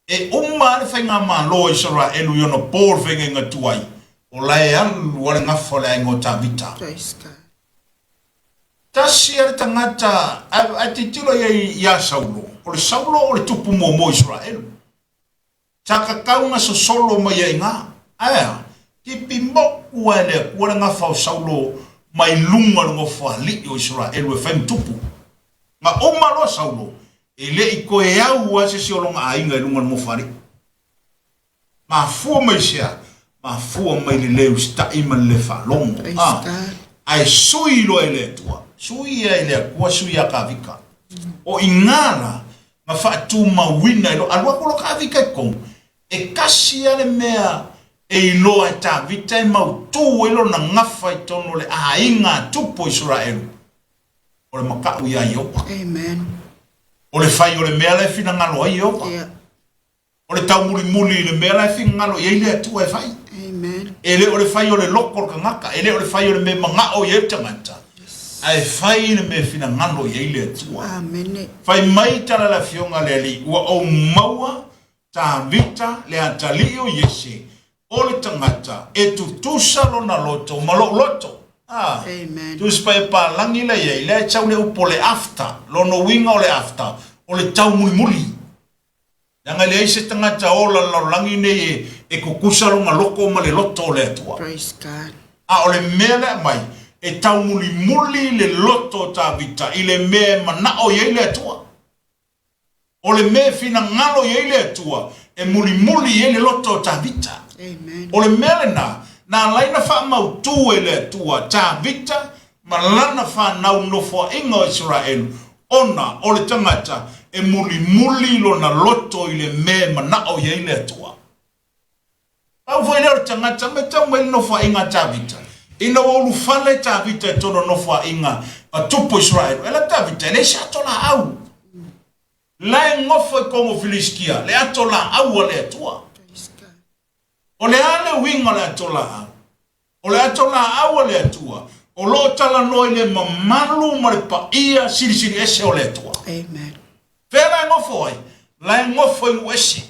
e uma lava le faigamalo a Isaraelu i ona po o le feagaiga tuai, o la e alu lava le gafa o le aiga o Tavita. Praise God. Tasi lava le tagata, a e tilotilo i ai ia Saulo, o le Saulo o le tupu muamua o Isaraelu. Sa tatau ona sosolo mai ai i ina. Ae a? Tipi moku lava e le Atua le gafa o Saulo mai luga o le nofoalii o Isaraelu e fai ma tupu. Na uma loa Saulo, e le i toe au lava se isi o lona aiga i luga o le nofoalii. Mafua mai i se a? Mafua mai i le le usitai ma le le faalogo. Praise God. Ae sui loa e le Atua. Sui ia e le Atua, sui ia Kavika. O i ina la, na faatumauina ai loa. Alu atu loa Tavita i totonu, e tasi lava le mea e iloa e Tavita e mautu ai lona gafa i totonu o le aiga a tupu o Isaraelu, o le mataʻu iā Ieova. Amen. O le fai o le mea la e finagalo ai Ieova. Yeah. O le taumulimuli i le mea la e finagalo i ai le Atua e fai. Amen. E le o le fai o le loko o le tagata, e le o le fai o le mea e manao i ai le tagata, ae fai le mea e finagalo i ai le Atua. Amene. Fai mai tala le Afioga a le Alii, ua ou maua Tavita le atalii o Iese, o le tagata e tutusa lona loto ma lou loto. Ah, Amen. Tusi Paia Palagi la i ai, lea e tau le upu o le after, lona uiga o le after, o le taumulimuli. Leaga e leai se tagata ola i le lalolagi nei e, e kukusa lona loko ma le loto o le Atua. Praise God. A o le mea lea aumai, e taumulimuli le loto o Tavita i le mea e manao i ai le Atua. O le mea e finagalo i ai le Atua, e mulimuli i ai le loto o Tavita. Amen. O le mea lena, na ala ai ona faamautu e le Atua Tavita ma lana fanau nofoaiga o Isaraelu, ona o le tagata e mulimuli lona loto i le mea e manao i ai le Atua. Pau foi lea o le tagata, matau mai le nofoaiga a Tavita, ina ua ulufale Tavita i tonu o nofoaiga a tupu o Isaraelu, e alu atu Tavita, e leai se ato laau. La e nofo i kogo Filisitia, le ato laau a le Atua. O le a le uiga o le ato laau? O le ato laau a le Atua, o lo o talanoa i le mamalu ma le paia silisili ese o le Atua. Amen. Fea la e nofo ai? La e nofo i nuu ese.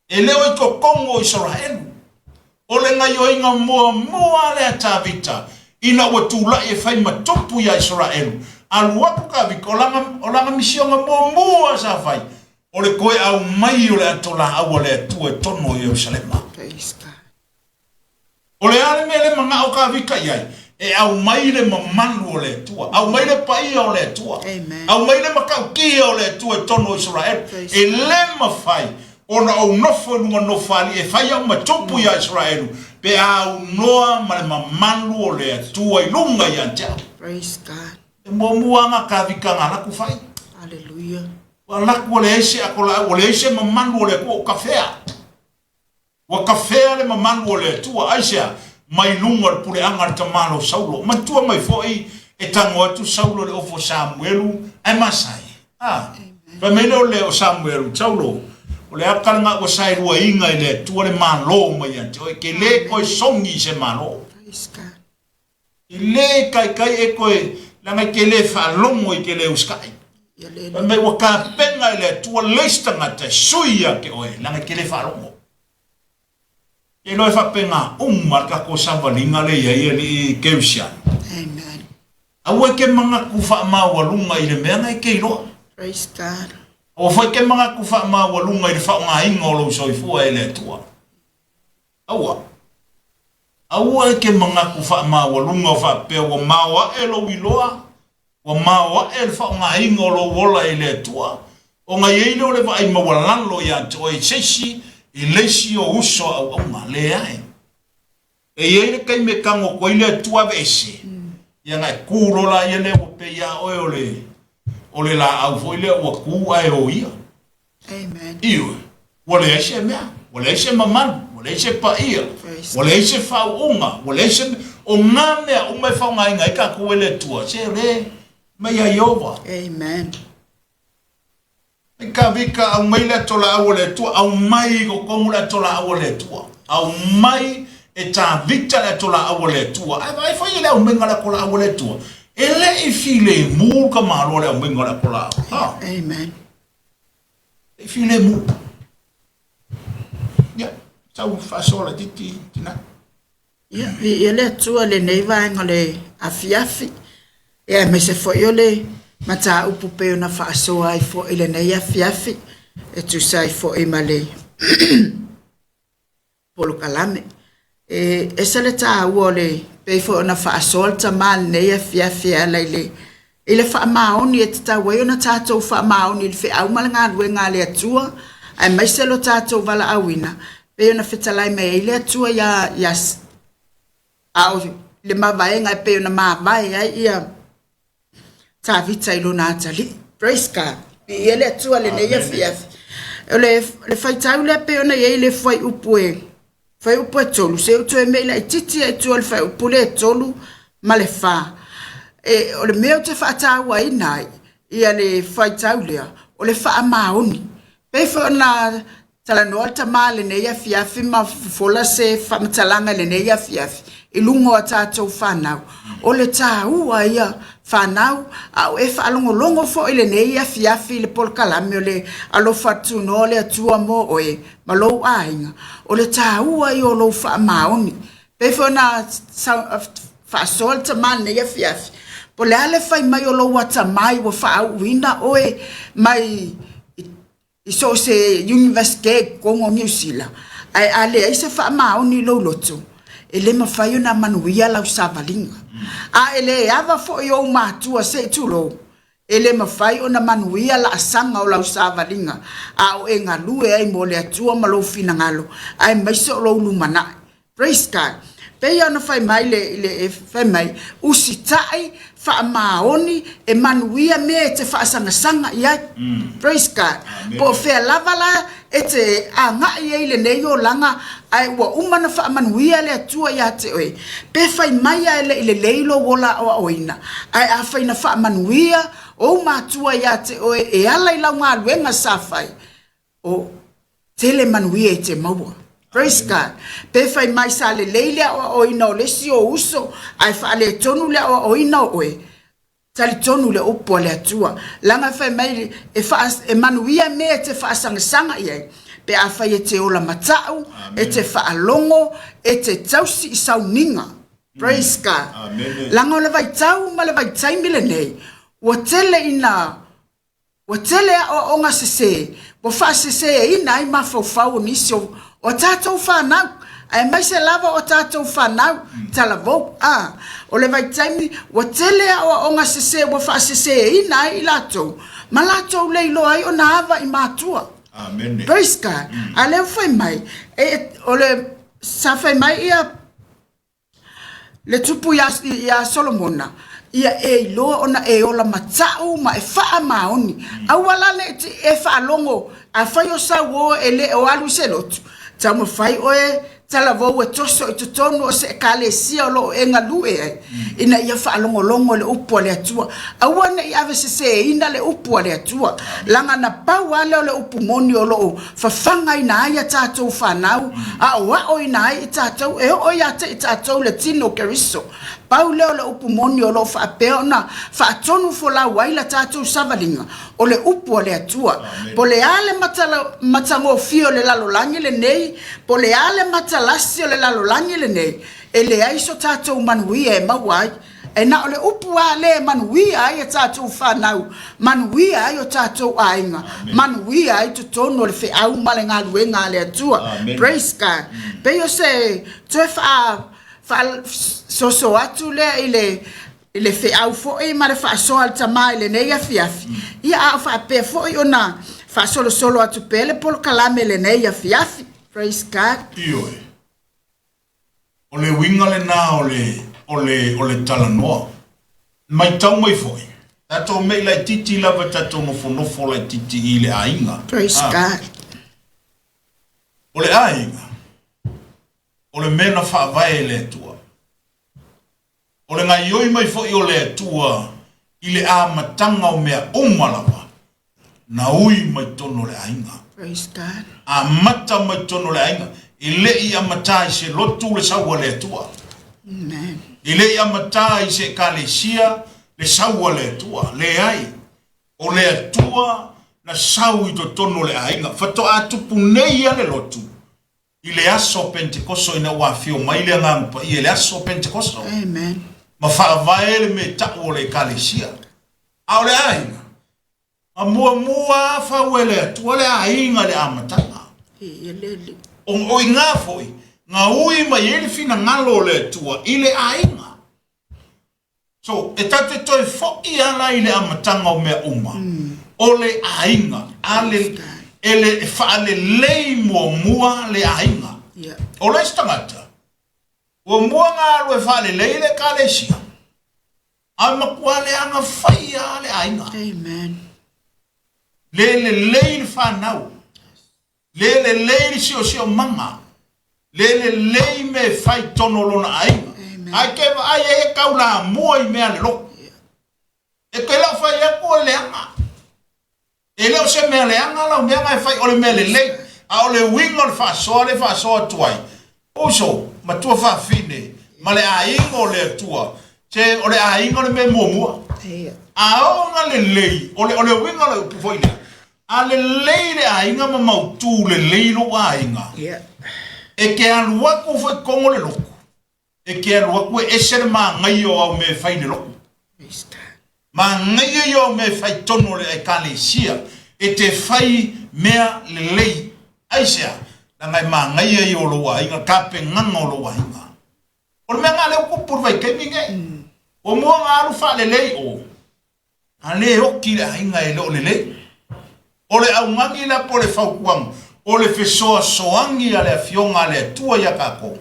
E le o i totonu o Isaraelu. O le gaioiga muamua lea a Tavita, ina ua tulai e fai ma tupu iā Isaraelu. Alu atu Tavita, o lana, o lana misiona muamua sa fai, o le toe aumai o le ato laau a le Atua i totonu o Ierusalema. Praise God. O le a le mea le manao Tavita i ai? E aumai le mamalu o le Atua, aumai le paia o le Atua, Amen. aumai le matautia o le Atua i totonu o Isaraelu. Praise E le mafai ona ou nofo i luga nofo-a-alii e fai au ma tupu iā Isaraelu pe a aunoa ma le mamalu o le Atua i luga ia te au. Praise God. E muamua lava Tavita na laku fai. Hallelujah. Ua laku ua leai se ato laau, ua leai se mamalu o le Atua, ua kafea. Ua kafea le mamalu o le Atua. Aisea? Mai luga o le puleaga a le tamalo Saulo. Manatua mai foi, e tago atu Saulo i le ofo o Samuelu, ae masai. A. Fai mai lea o le o Samuelu, Saulo, o le aka lena ua saeluaina e le Atua le malo mai ia te oe, ke le toe sogi i se malo. Praise God. I le kaikai e koe, leaga e te le faalogo i te le usitai. Ia le Fai mai ua tapena e le Atua le isi tagata e sui ia te oe, leaga e te le faalogo. E iloa e faapena uma le tatou savaliga lea i ai alii Kerisiano. Amen. Aua e te manatu faamaualuga i le mea na e te iloa. Praise God. Aua foi e te manatu faamaualuga i le faaaogaina o lou soifua e le Atua. Aua. Aua e te manatu faamaualuga o faapea ua maoae lou iloa, ua maoae le faaaogaina o lou ola i le Atua, ona i ai lea o le vaai maualalo ia te oe i se isi, i le isi o uso a auauna. Leai. E i ai le taimi e tago atu ai le Atua aveese, ia ona e ku loa laia lea ua pei lava oe o le, o le laau foi lea ua tu ae oia. Amen. Ioe. Ua leai se mea, ua leai se mamalu, ua leai se paia, ua leai se faauuga, ua leai se mea. O nā mea uma e faaaogaina ai tatou e le Atua, se o lea e mai ia Ieova. Amen. Mai Kavika, aumai le atolaau a le Atua, aumai i totonu le atolaau a le Atua. Aumai e Tavita le atolaau a le Atua. Ae vaai foi i le aumaiga o le atolaau a le Atua. E le i filemu le tamaloa i le aumaiga o le atolaau. Ha? Amen. E le i filemu. Ia, sau faasoa laitiiti, tina. Ia, viia le Atua i lenei vaega o le afiafi, ia aemaise foi o le mataupu pei ona faasoa ai foi i lenei afiafi e tusa ai foi ma le polokalame. E ese le taua o le pei foi ona faasoa le tama i lenei afiafi e ala i le i le faamaoni e tatau ai ona tatou faamaoni i le feau ma le galuega a le Atua, aemaise lo tatou valaauina, pei ona fetalai mai ai le Atua ia, ia a o le mavaega e pei ona mavae ai ia Tavita i lona atalii. Praise God. Viia le Atua lenei afiafi. O le, le faitau lea pei ona i ai le fuaiupu e fuaiupu e 3, se i toe mei laitiiti ai tua le fuaiupu lea e 3 ma le 4. E, o le mea ou te faatauaina ai ia le faitau lea, o le faamaoni. Pei foi ona talanoa le tama i lenei afiafi ma fofola se faamatalaga i lenei afiafi i luga o a tatou fanau. O le taua ia fanau, a o e faalogologo foi i lenei afiafi i le polokalame o le Alofa Tunoa o le Atua mo oe ma lou aiga, o le taua ia o lou faamaoni. Pei foi ona faasoa le tama i lenei afiafi, po o le a le fai mai o lou atamai ua faauuina oe mai i so o se Universite i totonu o Niu Sila, ae a leai se faamaoni i lou loto, e le mafai ona manuia lau savaliga. A e le ava foi i ou matua se i tulou, e le mafai ona manuia laasaga o lau savaliga a o e galue ai mo le Atua ma lou finagalo, aemaise o lou lumanai. Praise God. Pei ona fai mai le, le fai mai, usitai, faamaoni, e manuia mea e te faasangasaga i ai. Mm. Praise God. Amen. Po o fea lava la e te agai ai lenei olaga, ae ua uma na faamanuia le Atua ia te oe. Pe fai mai a e le i lelei lou ola aoaoina, ae afai na faamanuia ou matua ia te oe e ala i lau galuega sa fai, O tele manuia e te maua. Praise God. Pe fai mai sa lelei le aoaoina o le isi ou uso, ae faaletonu le aoaoina o oe, talitonu le upu a le Atua. Leaga fai mai e, faa, e manuia mea e te faasangasaga i ai, pe afai e te ola matau, e te faalogo, e te tausi i sauniga. Praise God. Leaga o le vaitau ma le vaitaimi lenei, ua tele ina Ua tele aoaoga sese ua faaseseina ai mafaufau o nisi o a tatou fanau, aemaise lava o a tatou fanau talavou. A, o le vaitaimi, ua tele aoaoga sese ua faaseseina ai i latou, ma latou le iloa ai ona ava i matua. Amene. Praise God. A lea ua fai mai, e, o le, sa fai mai ia Le tupu iā, iā Solomona, ia e iloa ona e ola matau ma e faamaoni. Aua la ne i e faalogo, afai o sau oe e le o alu i se lotu, taumafai oe talavou e toso i totonu o se ekalesia o lo o e galue ai, ina ia faalogologo i le upu a le Atua. Aua ne i aveseseina le upu a le Atua, leaga na pau lava lea o le upu moni o lo o fafagaina ai a tatou fanau, aoaoina ai i tatou e oo ia te i tatou le tino o Keriso. Pau lea o le upu moni o lo o faapea ona faatonufolau ai la tatou savaliga, o le upu a le Atua. Po le a le matagofie o le lalolagi lenei, po le a le matalasi o le lalolagi lenei, e leai so tatou manuia e maua ai. E na o le upu lava lea e manuia ai a tatou fanau, manuia ai o tatou aiga, manuia ai totonu o le feau ma le galuega a le Atua. Amen. Praise God. Pei o se toe faa, faasoso atu lea i le, i le feau foi ma le faasoa a le tama i lenei afiafi. Ia, a o faapea foi ona faasolosolo atu pea le polokalame i lenei afiafi. Praise God. Ioe. O le uiga lena o le, o le, o le talanoa. Matau mai foi, tatou mei laitiiti lava tatou nofonofo laitiiti i le aiga. Praise Ah, God. o le aiga. O le mea na faavae e le Atua. O le gaoioi mai foi o le Atua i le amataga o mea uma lava, na ui mai totonu o le aiga. Praise God. Amata mai totonu o le aiga. E le i amatā i se lotu le sau a le Atua. Amen. E le i amatā i se ekalesia le sau a le Atua. Leai. O le Atua na sau i totonu o le aiga. Faatoa tupu nei a le lotu i le aso o Pentekoso ina ua afio mai le Agaga Paia i le aso o Pentekoso. Amen. Ma faavae le mea tau o le ekalesia. A o le aiga, na muamua fau e le Atua le aiga i le amataga. Ia le Alii. O i ngā foi, ngā ui mai ai le finagalo o le Atua i le aiga. So, e tatou te toe fo'i ala i le amataga o mea uma, o le aiga, a le, e le, e faalelei muamua le aiga. Yeah. O le isi tagata, ua mua ona alu e faalelei le ekalesia, ae matua leaga fai lava le aiga. Amen. Le lelei le fanau. Le lelei le siosiomaga, le lelei mea e fai i totonu o lona aiga. Ae ke vaai ai e kau lamua i mea a le lotu. E ke lau fai atu o le leaga. E le o se mea leaga lau mea na e fai, o le mea lelei. A o le uiga o le faasoa le faasoa atu ai, uso, matua faafine, ma le aiga o le Atua, se o le aiga o le mea muamua. A oo na lelei, o le, o le uiga o le upu foi lea, A lelei le aiga ma mautū lelei lou aiga, e ke alu aku foi kogo le lotu, e ke alu aku e ese le manaia o au mea e fai i le lotu. Manaia ia o mea e fai tonu o le Ekalesia, e te fai mea lelei. Aisea? Leaga e manaia ia o lou aiga, tapenaga o lou aiga. O le mea lena lea ua tupu i le vaitaimi nei. Ua mua ona alu faalelei o, A le oti le aiga e le o lelei. O le augani la po o le fautuaga, o le fesoasoani a le Afioga a le Atua ia tatou.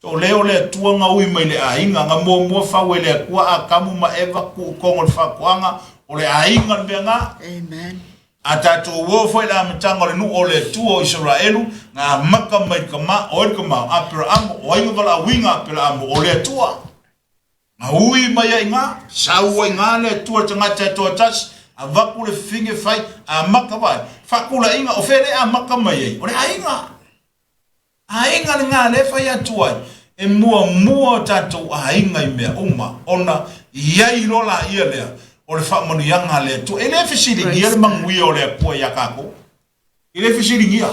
So le o le Atua na ui mai le aiga, na muamua fau e le Atua Atamu ma Eva tuu i totonu o le faatoaga, o le aiga le mea na. Amen. A tatou o foi i le amataga o le nuu o le Atua o Isaraelu, na amata mai le tama, o ai le tama? O Aperaamo, o ai na valaauina Aperaamo? O le Atua. Na ui mai ai nga, sau ai nga le Atua le tagata e toatasi, avatu le fifine fai, amata vai. Faatulaiga, o fea le amata mai ai? O le aiga. Aiga lena lea e fai atu ai, e muamua o tatou aiga i mea uma, ona i ai loa laia lea o le faamanuiaga a le Atua. E le fesiligia le manuia o le Atua ia tatou. E le fesiligia,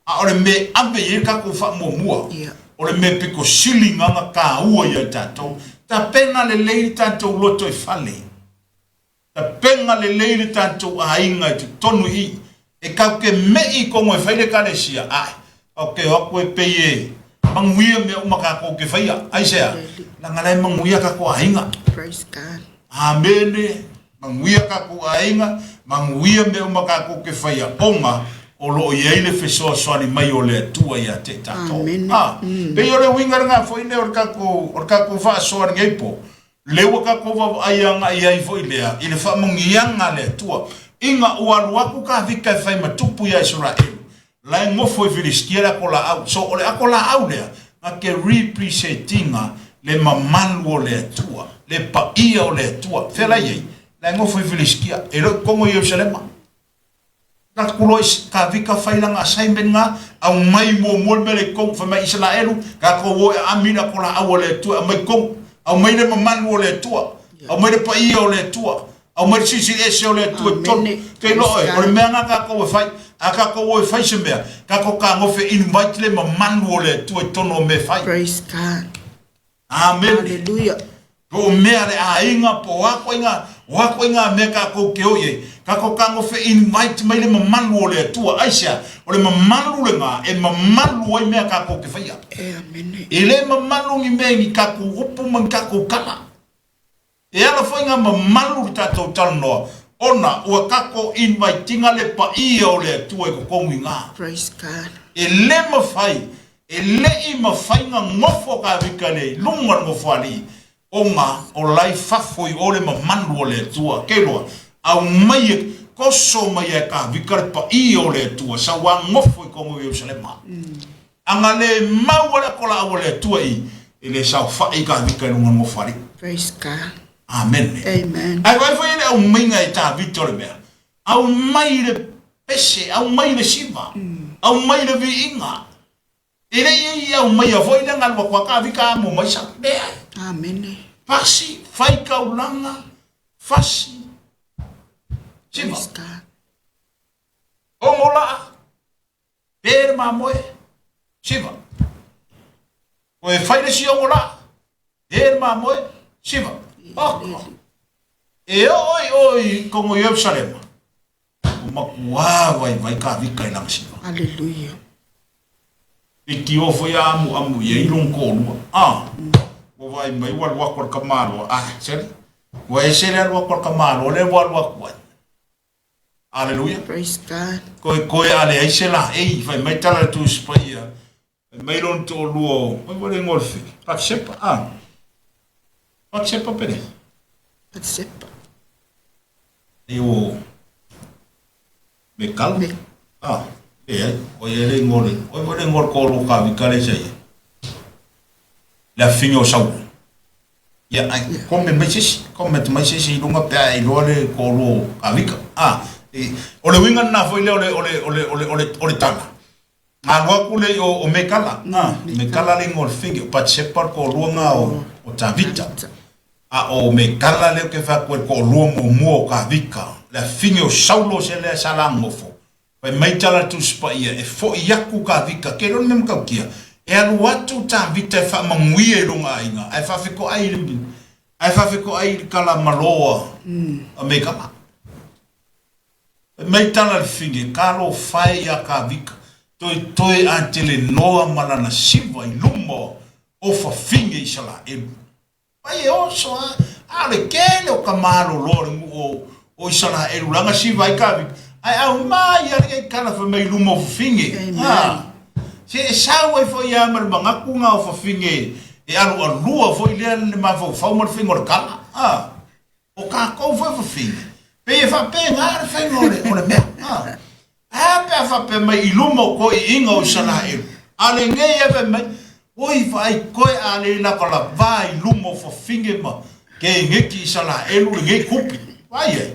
a o le mea e ave i ai le tatou faamuamua, o le mea pito sili na na taua ia i tatou. Tapena lelei le tatou lotoifale. Tapena lelei le tatou aiga i totonu i i. E tatou te me'i i tonu e fai le Ekalesia, ae, tatou te o atu e pei e manuia mea uma tatou te faia. Aisea? Leaga la e manuia tatou aiga. Praise God. Amene, manuia tatou aiga, manuia mea uma tatou te faia ona o lo o i ai le fesoasoani mai o le Atua ia te tatou. Amene. Ah, pei o le uiga lena foi lea o le tatou, o le tatou faasoa i lenei po, lea ua tatou vaavaai agai ai foi lea i le faamanuiaga a le Atua, ina ua alu atu Kavika e fai ma tupu ia Isaraelu, La e nofo i Filisitia le ato laau. So o le ato laau lea, na te represent ina le mamalu o le Atua, le paia o le Atua. Fea la e i ai? La e nofo i Filisitia, e le o i totonu o Ierusalema. Na atu loa i Kavika fai lana assignment na, aumai muamua le mea lea i totonu, fai mai Isaraelu, tatou o e aami le ato laau a le Atua e aumai i totonu. Aumai le mamalu o le Atua, aumai le paia o le Atua. Aumai le silisili ese o le Atua i totonu. Kei loa oe, o le mea lena tatou e fai. A tatou o e fai se mea, tatou tagofe invite le mamalu o le Atua i totonu o mea e fai. Praise God. Amene. Hallelujah. Po o mea a le aiga, po o a koiga, o a koiga mea tatou te o i ai, tatou tagofe invite mai le mamalu o le Atua. Aisea? O le mamalu lena e mamalu ai mea tatou te faia. E amene. E le mamalu ni mea i ni tatou upu ma ni tatou tala. E ala foi nga mamalu le tatou talanoa ona ua tatou invite-ina le paia o le Atua i totonu i nga. Praise God. E le mafai, e le'i mafai na nofo Kavika lea i luga o le nofoalii ona o la i fafo i o le mamalu o le Atua. Keiloa, aumai e, toso mai e Kavika le paia o le Atua sa ua nofo i totonu o Ierusalema. Aga le mau a le akolaau a le Atua i, e le saofai i Kavika i luga o le Nofoalii. Praise God. Amene. Amen. Ae vaai foi le aumaiga e Tavita o le mea. Aumai le pese, aumai le siva, aumai le viiga. E le i aumaia foi le galu aku a Kavika amo mai sa. Leai. Amene. Fasi, fai kaulanga, fasi, siva. Praise God. Ogo laa, Pe le mamoe, siva. O e fai le si ogo la, pe le mamoe, siva. Oh, e o i o i kongo Yerusalema. O makuā vai vai ka vika i langa siva. Hallelujah. I ki o foi a amu amu i e ilong kōlua. Ah, ua vai mai ua alu aku a le kamaloa. Ah, seli. Ua ese le alu aku a le kamaloa le ua alu aku ai. Aleluia. Praise God. Koe koe a leai se la ei, fai mai tala le Tusi Paia, fai mai lona toalua o, oi ua le igoa o le fili, Patisepa, a. Patisepa pele. Patisepa. Ei o Mekala. Me. A, leai, oi e le igoa o le, oi ua le igoa o le toalua o Kavika le sa ia. Le afiga o Saulo. Ia, ai, comment mai se isi, comment mai se isi i luga pe a e iloa le toalua o Kavika. A, e, o le uiga lena foi lea o le, o le, o le, o le, o le, o le tala. A alu atu le o, o Mekala, a, Mekala le igoa o le figi, o Patisepa le toalua lena o, o Tavita. A o Mekala lea ou te fai atu ai le toalua muamua o Kavika, le afine o Saulo se lea sa lagofo. Fai mai tala le Tusi Paia, e foʻi aku Tavita, ke loa le mea matautia, e alu atu Tavita e faamanuia i lona aiga, ae faafetoai i le, ae faafetoai i le kala malo a Mekala. Fai mai tala le fine, talofa e ia Tavita, toetoe a telenoa ma lana siva i luma o fafine Isalaelu. Mai e oso a, a o le tele o ka malolo o le nuu o, o Isaraelu laga siva ai ka vika. Ae au mai a le kala fai mai luma o fafine. Amen. A, se e sau ai foi a ma le manatu nga o fafine e alu alua foi lea le mafaufau ma le faiga o le kala. A, o kakou foi fafine. Pei e faapena le faiga o le, o le mea. A, Ae a pe a faapea mai i luma o koiiga o Isaraelu, a lenei e fai mai, Oi vaai koe a le lavalavā i luma o fafine ma keneki Isaraelu lenei kupi. Vaai ai.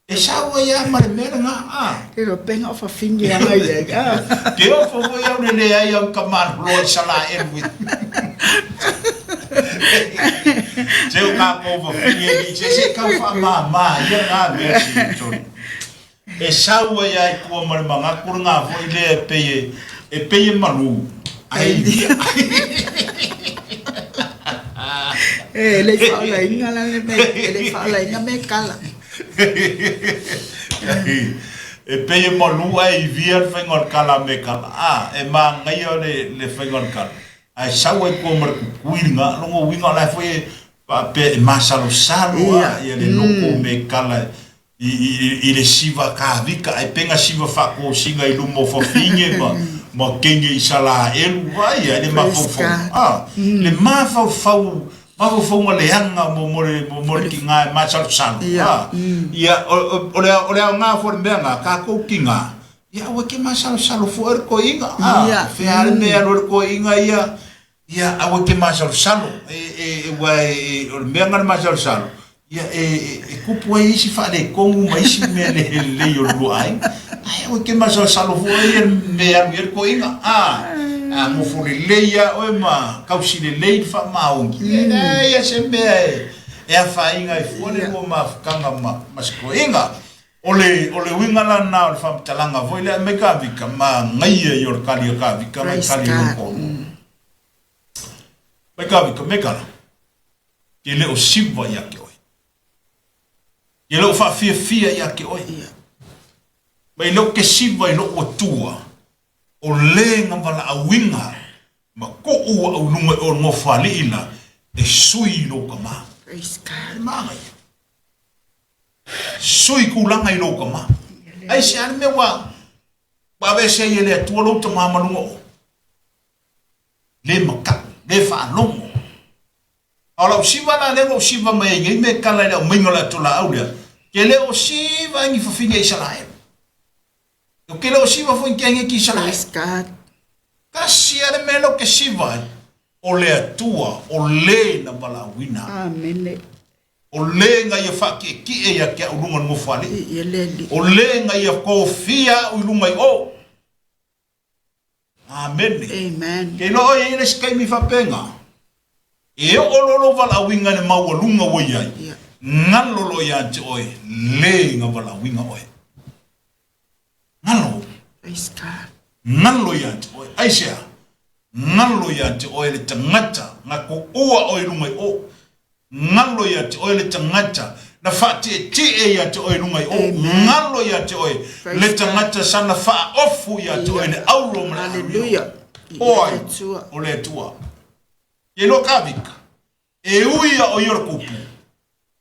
E sau ai a ma le mea lena, a. Te ro penga o fafine anga i ai, a. Ke ofo foi au le leai au ka malolo Isaraelu. Se o kākou fafine ni, se se kau whaamāmā ia ngā mea si tonu. E sau ai a i tua ma le manatu lena foi lea e pei e, e pei e malū, ae i via. E le i faaolaina la le me, e le i faaolaina me kala. E pei e malū ae i via le faiga o le kala a me kala. A, e manaia le, le faiga o le kala. Ae sau ai tua ma le kukui lena, lona uiga o la e foi e faapea e masalosalo a, ia le loko me kala i le siva kavika ai penga siva faakosina i luma o fafine ma ma kenge Isalaelu vai ai le mafaufau a le mafaufau mafaufauga leaga mo mo le mo mo le tiga e masalosalo a ia o le o le aoga foi o le mea lena tatou tiga ia aua e te masalosalo fua i le toeaina a fea le mea e alu ai le toeaina ia Ia, aua e te masalosalo, e, e, e, ua e, e, o le mea lena le masalosalo, ia, e, e, e kupu ai isi faaletonu ma isi mea le lelei o le lua aiga. Ae aua e te masalosalo fua ia le mea e alu i ai le toeaina. A, a nofo lelei lava oe ma tausi lelei le faamaoni, ia, e leai lava se mea e, e afaina ai fua le lua mafutaga ma, ma se toeaina. O le, o le uiga la lena o le faamatalaga foi lea aumai Kavika, manaia ia o le kali a Kavika ma e Praise kali i lou God. toalua. Mai Kavika, me kala, ke le o siva ia te oe. Ke le o faafiafia ia te oe. Ia. Mai leo ke siva i lou Atua, o le na valaauina ma koʻu au i luga i o le Nofoalii la, e sui i lou tama. Praise God. E manaia. Sui tulaga i lou tama. Aisea le mea ua ua aveese ai e le Atua lou tama ma luga o? Le mataʻu, le faalogo. A o lau siva la lea ua ou siva mai ai nei mea e kala i le aumaiga o le atolaau lea, ke le o siva ai ni fafine a Isaraelu. Ke le o siva foi ni kenge ki Isaraelu. Praise God. Tasi lava le mea lea ou te siva ai, o le Atua, o le na valaauina au. Amene. O le na ia faatietie ia te au i luga o le Nofoalii. Viia le Alii. O le na ia tofia au i luga i o. Amene. Amen. Ke iloa oe e i ai le isi taimi faapena, e oo loa lou valaauina i le maualuga ua i ai, Ia. galo loa ia te oe le na valaauina oe. Galo. Praise God. Galo ia te oe. Aisea? Galo ia te oe le tagata na tuua oe i luga i o. Galo ia te oe le tagata na faatietie ia te oe i luga i o. Amen. Galo ia te oe Praise le God. tagata sana faaofu ia te oe le auro ma le ario. Hallelujah. O Ia ai? le Atua. O le Atua. Ke iloa ka vika. E ui a o ia o le kupu,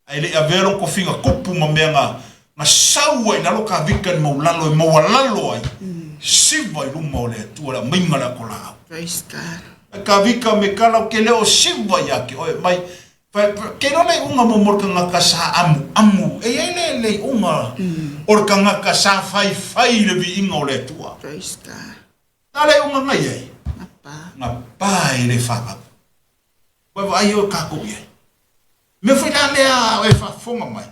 ae le i avea lona tofiga kupu ma mea na, na sau ai i lalo ka vika i le maulalo e maualalo ai, siva i luma o le Atua le aumaiga o le ato laau. Praise God. Ai ka vika me kala o ke le o siva ia ke oe mai, fa, fa, ke iloa le iuga mo mo le kangaka sa amuamu, e iai le, le iuga o le kangaka sa faifai i le viiga o le Atua. Praise God. Na le iuga na iai? Na pa. Na pa e le whakau. Ua vaai oe kākou i ai. Mea foi la lea e faafofoga mai,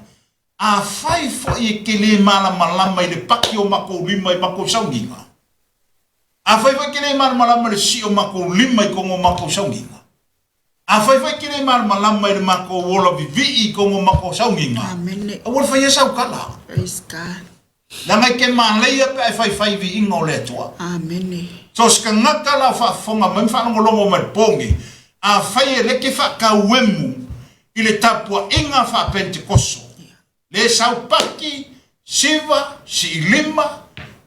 afai foi e te lē malamalama i le paki o makou lima i makou sauniga, afai foi e te lē malamalama i le sii o makou lima i kogo o makou sauniga, afai foi e te lē malamalama i le makou ola vivii i kogo o makou sauniga, Amene. aua le faia sau tala. Praise God. Leaga e te māleia pe a e faifai i viiga o le Atua. Amene. So se tagata la o faafofoga mai ma faalogologo mai i le po nei, afai e le te faatauemu i le tapuaiga faa-Pentekoso, le saupaki, siva, siilima,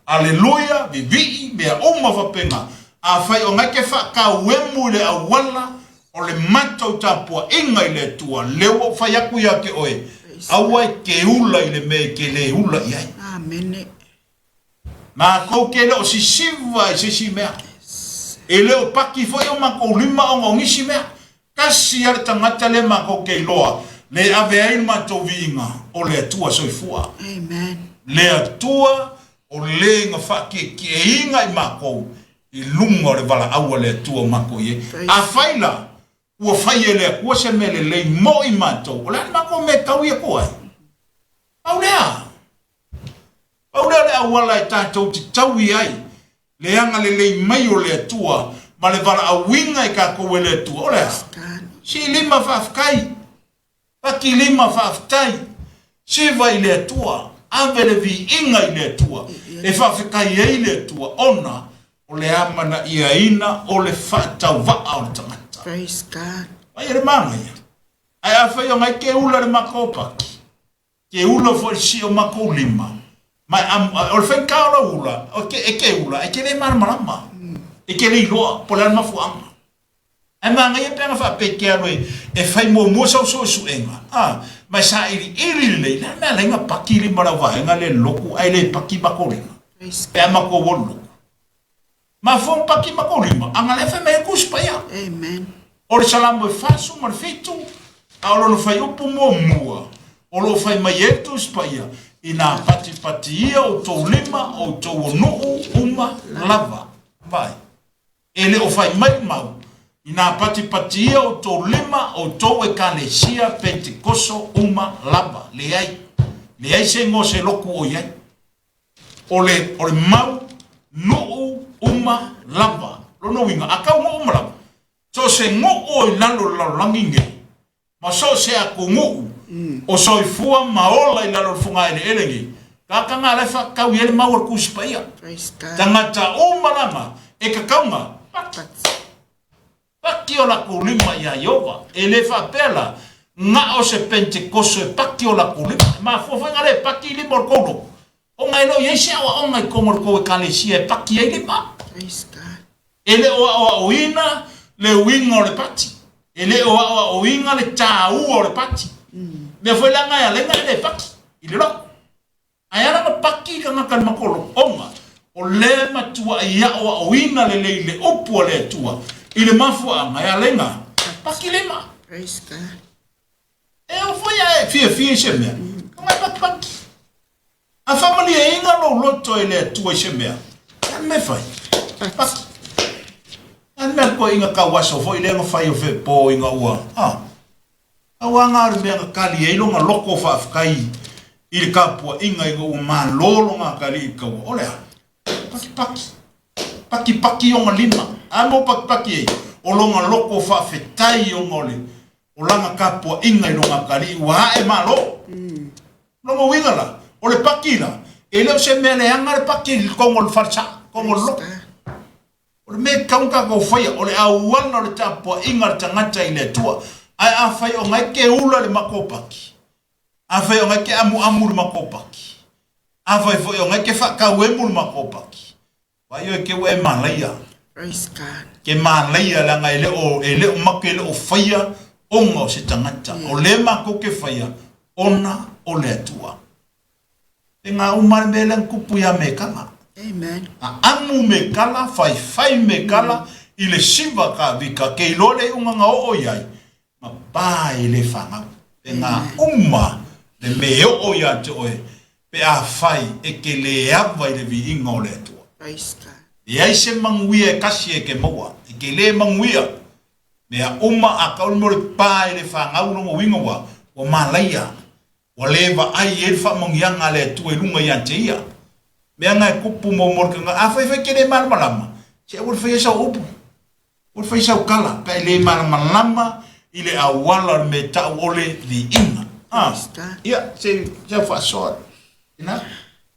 aleluia, vivii, mea uma faapena, afai o na e te faatauemu i le auala o le matou tapuaiga i le Atua, lea ua ou fai atu ia te oe, aua e te ula i le mea e te lē ula i ai. Amene. Matou te le o sisiva i se isi mea. E le o paki foi o matou lima ona o nisi mea. Tasi lava le tagata lea matou te iloa, le ave ai le matou viiga, o le Atua soifua. Amen. Le Atua o le na faatietieina i matou i luga o le valaau a le Atua o matou i ai. Afai la ua fai e le Atua se mea lelei mo i matou, o le a le matou mea e taui atu ai? Pau lea. Pau lea o le auala e tatou te taui ai le agalelei mai o le Atua ma le valaauina e tatou e le Atua. O le a? Silima faafetai. Paki lima faafetai. Siva i le Atua, ave le viiga i le Atua, e faafetai ai le Atua ona o le amanaiaina o le faatauvaa o le tagata. Praise God. Ai e le manaia. Ae afai o ngai ke ula le makou paki, ke ula foi le sii o makou lima, ma e amu, o le faigata o lau ula, o ke, e ke ula, e ke le malamalama, e ke le iloa po o le a le mafuaaga. Ae manaia pe ana faapea e te alu e fai muamua sau suesuega, a, ma e sailiili lelei, le a le mea alai na paki lima o le auvaega lea i le lotu ae le paki matou lima, pe a matou o le lotu. Mafua ma paki matou lima, ana lea fai mai ai Tusi Paia. Amen. O le Salamo e 47, a o lona fuaiupu muamua, o lo o fai mai ai le Tusi Paia, Inā patipati ia outou lima, outou o nuu uma lava. Vaai. E le o fai mai mau, inā patipati ia outou lima, outou Ekalesia Pentekoso uma lava. Leai. Leai se igoa o se lotu o i ai. O le, o le mau, nuu uma lava. Lona uiga, a kau nuu uma lava, so o se nuu o i lalo o le lalolagi nei, ma so o se atunuu o soifua ma ola i lalo o le fogaeleele nei, kakanga la e faatau i ai le mau a le Tusi Paia. Praise God. Tagata uma lava e kakauga, paki. Paki o lakou lima iā Ieova. E le faapea la, na o se Pentekoso e paki o lakou lima. E mafua foi na le paki lima o le kou lotu, ona e le o i ai se aoaoga i totonu o le kou Ekalesia e paki ai lima. Praise God. E le o aoaoina le uiga o le pati. E le o aoaoina le tāua o le pati. Mea foi la na e ala ai na e le paki i le lotu. Ae ala na paki i tagata i le matou lotu, ona o lea e matuai aoaoina lelei i le upu a le Atua i le mafuaaga e ala ai na paki lima. Praise God. E oo foi a e fiafia i se mea, ka mai pakipaki. A faamalieina lou loto e le Atua i se mea, o le a le mea e fai? Paki. A le mea toeaiina tau aso foi lea na fai o Fepo ina ua, a, auaga o le mea na tali ai lona loto faafetai i le tapuaiga ina ua malo lona atalii i le taua, o le a? Patipati. Patipati ona lima. A mo patipati ai? O lona loto faafetai ona o le o lana tapuaiga i lona atalii ua ae malo. Lona uiga la, o le pati la, e le o se mea leaga le pati i totonu o le falesa, totonu o le loto. O le mea e tatau ona tatou faia, o le auala o le tapuaiga a le tagata i le Atua. Ae afai o na e te ula le matou pati, afai o na e te amuamu le matou pati, afai foi o na e te faatauemu le matou pati, vaai oe te ua e malaia. Praise God. Ke malaia leaga e le o, e le o matou e le o faia ona o se tagata. O lea matou te faia ona o le Atua. E ngā uma le mea lea na tupu ia Mekala. Amen. A amu Mekala, faifai Mekala, i le siva ka vika, ke iloa le iuga na oo i ai, ma pa i le fanau. E ngā uma le me oo ia te oe, pe a fai e ke le ava i le viiga o le Atua. Praise God. Leai se manuia e kasi e ke maua, e ke le manuia. Mea uma a kau le mea o le pa i le fanau lona uiga ua, ua malaia. Ua le vaai i ai le faamanuiaga a le Atua i luga ia te ia. Mea na e kupu mo mo le tanga, afai fai te le malamalama, se aua le faia sau upu, aua le faia sau tala, pe a e le malamalama i le auala o le mea e tau o le viiga. Ah, ia, se, se au faasoa. Ina?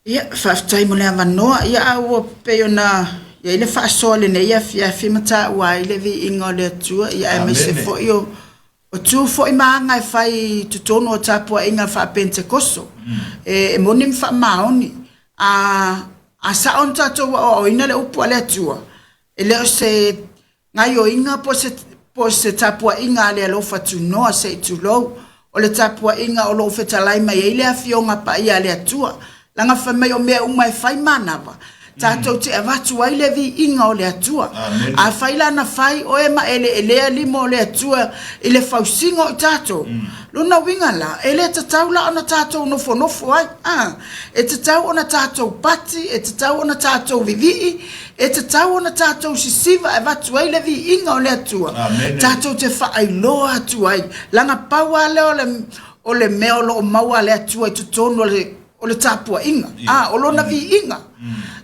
Ia, faafetai mo le avanoa. Ia, a ua pei ona i ai le faasoa i lenei afiafi ma taua ai le viiga o le Atua, ia aemaise foi o O tu foi ma aga e fai i totonu o tapuaiga faa-Pentekoso, e moni ma faamaoni. A, a sao ona tatou aoaoina le upu a le Atua, e le o se gaioiga po o se, po o se tapuaiga a le alofa tunoa se i tulou, o le tapuaiga o lo o fetalai mai ai le Afioga Paia a le Atua, Leaga fai mai o mea uma e fai manava, tatou te avatu ai le viiga o le Atua. Afai la na fai oe ma eleelea lima o le Atua i le fausiga o i tatou, lona uiga la, e le tatau la ona tatou nofonofo ai. A, e tatau ona tatou pati, e tatau ona tatou vivii, e tatau ona tatou sisiva e avatu ai le viiga o le Atua, tatou te faailoa atu ai. Leaga pau lava lea o le, o le mea o lo o maua a le Atua i totonu o le, o le tapuaiga, a, o lona viiga.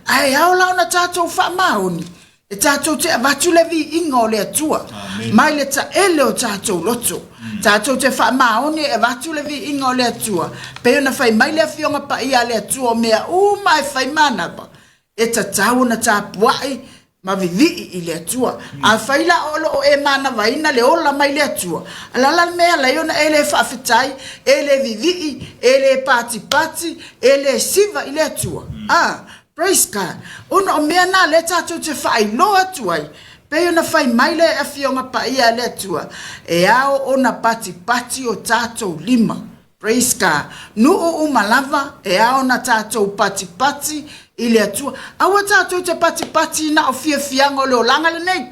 Ae ao la ona tatou faamaoni, e tatou te avatu le viiga o le Atua mai le taele o tatou loto. Tatou te faamaoni e avatu le viiga o le Atua, pei ona fai mai le Afioga Paia a le Atua o mea uma e fai manava, E tatau ona tapuai ma vivii i le Atua. Afai la o lo o e manavaina le ola mai le Atua, alaala le mea e ala ai ona e le faafetai, e le vivii, e le patipati, e le siva i le Atua. A, praise God. Ona o mea na lea tatou te faailoa atu ai, pei ona fai mai le Afioga Paia a le Atua, e ao ona patipati o tatou lima. Praise God. Nuu uma lava e ao ona tatou patipati i le Atua. Aua tatou te patipati na o fiafiaga o le olaga lenei.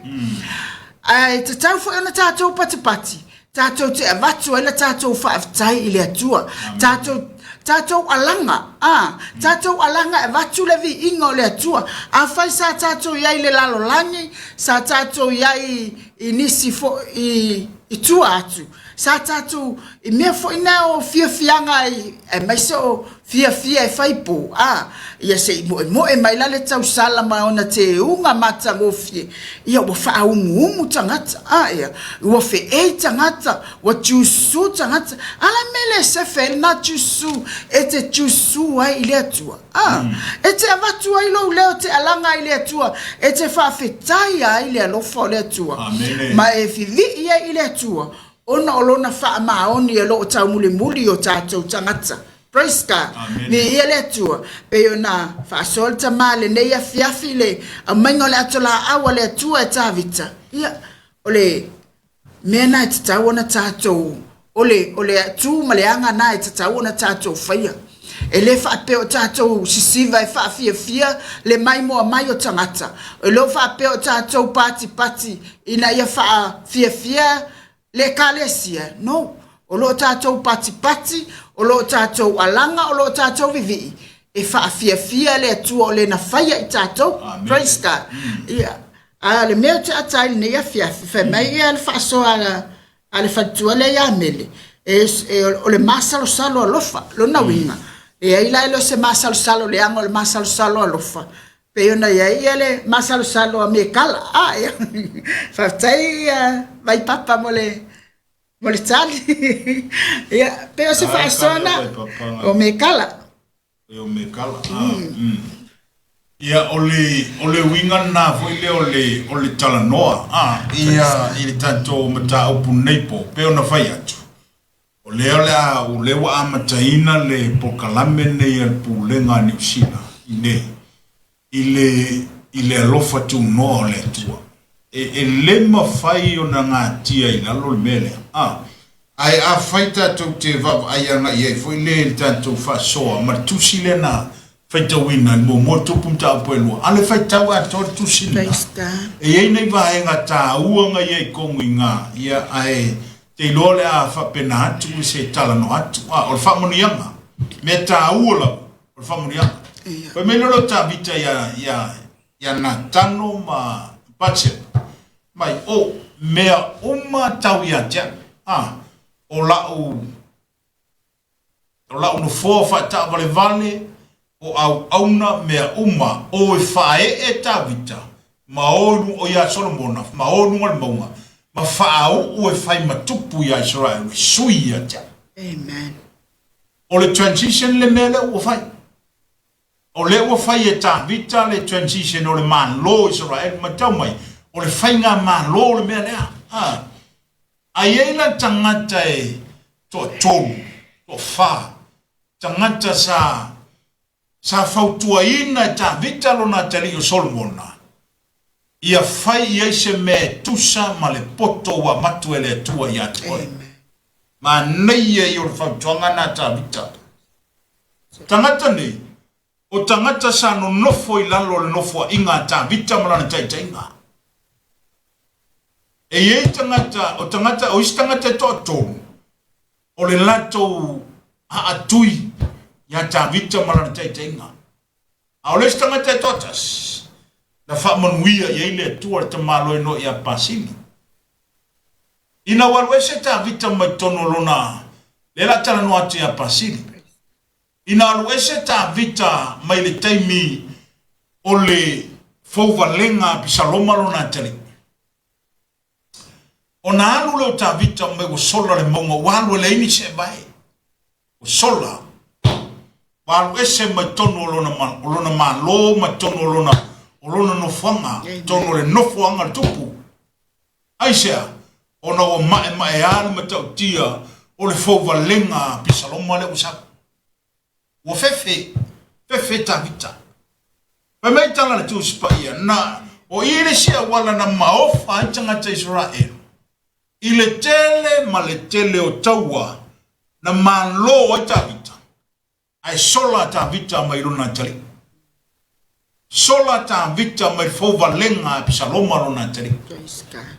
Ae tatau foi ona tatou patipati, tatou te avatu ai le tatou faafetai i le Atua. Tatou tatou alaga, a, tatou alaga e avatu le viiga o le Atua. Afai sa tatou i ai i le lalolagi, sa tatou i ai i nisi foi i, i tua atu, Sa tatou, i mea foi na o fiafiaga ai, aemaise o fiafia e fai po, a, ia se i moemoe mai la le tausala ma ona teuga matagofie, ia ua faaumuumu tagata, a, ia, ua feei tagata, ua tiususu tagata. A la mea le sefe ai lena tiususu e te tiususu ai i le Atua, a, e te avatu ai lou leo te alaga ai i le Atua, e te faafetai ai le alofa o le Atua, Amene. ma e vivii ai i le Atua, ona o lona faamaoni o lo o taumulimuli i o tatou tagata. Praise God. Amene. Viia le Atua. Pei ona faasoa le tama i lenei afiafi le aumaiga o le atolaau a le Atua e Tavita. Ia, o le mea na e tatau ona tatou, o le, o le tu ma le aga na e tatau ona tatou faia. E le faapea o tatou sisiva e faafiafia le maimoa mai o tagata. E le o faapea o tatou patipati ina ia faafiafia le Ekalesia. No. O lo o tatou patipati, o lo o tatou alaga, o lo o tatou vivii e faafiafia le Atua o le na faia i tatou. Amen. Praise God. Ia. A o le mea ou te ata ai i lenei afiafi, fai mai ia le faasoa a le faletua lea ia Mele, e, e, o le masalosalo alofa, lona uiga, leai la e le o se masalosalo leaga, o le masalosalo alofa, pei ona i ai ia le masalosalo a Mekala. A, ia, faafetai ia Vaipapa mo le mo le tali. Ia, pei o se faasoa na, o Mekala. E o Mekala. Ia, o le, o le uiga lena foi lea o le, o le talanoa, a, ia, i le tatou mataupu nei po, pei ona fai atu, o lea o le a, o lea ua amataina le polokalame nei a le Pulega a Niu Sila i nei, i le, i le alofa tunoa o le Atua. E, e le mafai ona gatia i lalo le mea lea. A, ae afai tatou te vaavaai agai i ai foi lea i le tatou faasoa ma le tusi lea na faitauina i le muamua Tupu Mataupu e lua, a le faitau atoa le tusi lena, e i ai nai vaega taua na i ai i tonu i ina, ia, ae te iloa o le a faapena atu se talanoa atu. A, o le faamanuiaga, mea taua lava, o le faamanuiaga. Fai mai lea o Tavita ia, ia, ia Natano ma Batseba, mai, o mea uma tau ia te au, a, o la'u, o la'u nofoa faataavalevale, o auauna mea uma, o e faaee Tavita, ma o i o ia Solomona, ma o i luga o le mauga, ma faauu e fai ma tupu iā Isaraelu, e sui ia te au. Amen. O le transition le mea lea ua fai. O lea ua fai e Tavita le transition o le Malo o Isaraelu, matau mai, o le faigamalo le mea lea. A, a i ai la tagata e toatolu, toafa, tagata sa, sa fautuaina e Tavita lona atalii o Solomona, ia fai i ai se mea e tusa ma le poto ua avatu e le Atua ia te oe. Manaia ia o le fautuaga lena a Tavita. Tagata nei, o tagata sa nonofo i lalo o le nofoaiga a Tavita ma lana taitaiga. E i ai tagata, o tagata, o isi tagata e toatolu, o le latou haatui ia Tavita ma lana taitaiga. A o le isi tagata e toatasi, na faamanuia i ai le Atua le tamaloa noa ia Pasili. Ina ua alu ese Tavita mai totonu o lona, lea la talanoa atu ia Pasili. Ina alu ese Tavita mai le taimi o le fouvalega a Apisaloma lona atalii. Ona alu lea o Tavita mai ua sola le mauga, ua alu e leai ni seevae. Ua sola. Ua alu ese mai totonu o lona, o lona malo ma totonu o lona, o lona nofoaga, totonu o le nofoaga o le tupu. Aisea? Ona ua maemaea le matautia o le fouvalega a Apisaloma lea ua sau. Ua fefe, fefe Tavita. Fai mai tala le Tusi Paia, na, o i le isi auala na maofa ai tagata Isaraelu, i le tele ma le tele o taua na malo ai Tavita, ae sola Tavita mai lona atalii. Sola Tavita mai le fouvalega a Apisaloma lona atalii.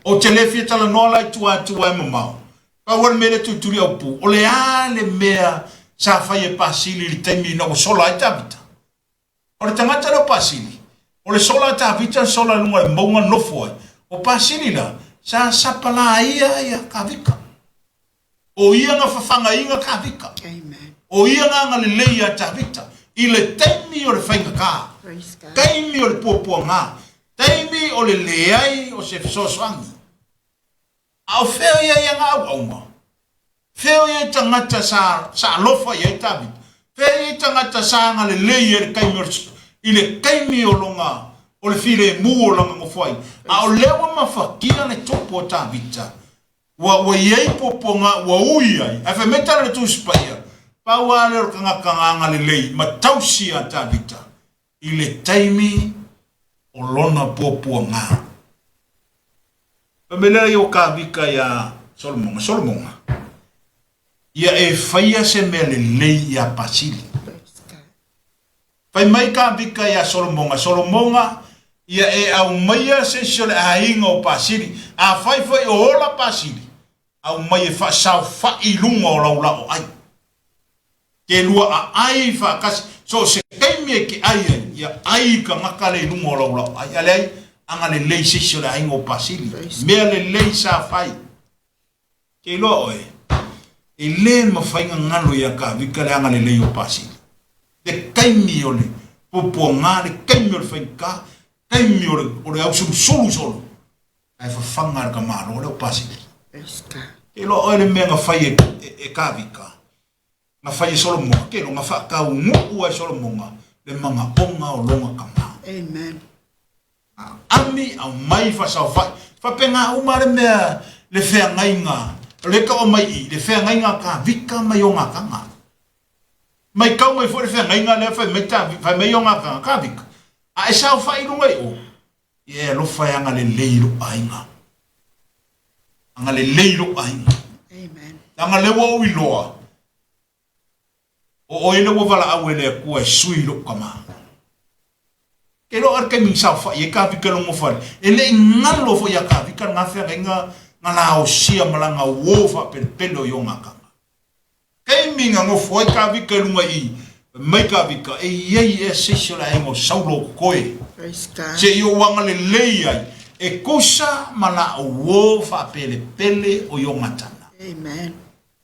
Ou te le fia talanoa la i tua atu aua e mamao. Pau lava le mea lea tulituli aupu, o le a le mea sa fai e Pasili i le taimi ina ua sola ai Tavita? O le tagata lea o Pasili, o le sola a Tavita le sola i luga o le mauga nofo ai. O Pasili la, sa sapalaia ia Tavita. O ia na fafagaina Tavita. O ia na agalelei ia Tavita i le taimi o le faigata, taimi o le puapuaga, taimi o le leai o se fesoasoani. A o fea ia i ana auauna? Fea ia i tagata sa, sa alofa i ai Tavita? Fea ia i tagata sa agalelei i ai le taimi o le, i le taimi o lona, o le filemu o lana nofoaiga? A o lea ua mafatia le tupu o Tavita, Ua, ua i ai puapuaga ua ui ai, ae fai mai tala le Tusi Paia, pau lava lea o le tagata na agalelei ma tausi ia Tavita i le taimi o lona puapuaga. Fai mai lea o Tavita iā Solomona, Solomona, ia e faia se mea lelei iā Pasili. Fai mai Tavita iā Solomona, Solomona, ia e aumaia se isi o le aiga o Pasili, afai foi o ola Pasili, aumai e faasaofa'i i luga o lau la'o ai. Ke lua aai faatasi, so o se taimi e te ai ai, ia ai i tagata lea i luga o lau la'o ai. A leai, Agalelei i se isi o le aiga o Pasili. Mea lelei sa fai. Ke iloa oe, e le mafai gagalo ia Kavika le agalelei o Pasili. Le taimi o le puapuaga, le taimi o le faigata, taimi o le, o le ausulusulu solo, ae fafaga le tamaloa lea o Pasili. Ke iloa oe le mea na fai e, e, e Kavika, na fai e Solomona, ke iloa na faataunuu ai Solomona le manaoga o lona tama. Amen. Ami aumai faasaofai. Faapena uma le mea le feagaiga, o lea tau aumai i i, le feagaiga a Tavita ma Ionatana. Maitau mai foi le feagaiga lea fai mai Tavi, fai mai Ionatana, Tavita, a e saofai i luga i o, ia e alofa e agalelei i lou aiga. Agalelei i lou aiga. Amen. Leaga lea ua ou iloa, O oe lea ua valaau e le Atua e sui lou tama. Ke loa le taimi i saofai ai Kavika i lona fale, e le i galo foi ia Kavika lena feagaiga na laosia ma lana uo faapelepele o Ionatana. Taimi na nofo ai Kavika i luga i i, fai mai Kavika, e i ai ea se isi o le aiga o Saulo o totoe, se i ou agalelei ai e tusa ma la uo faapelepele o Ionatana. Amen.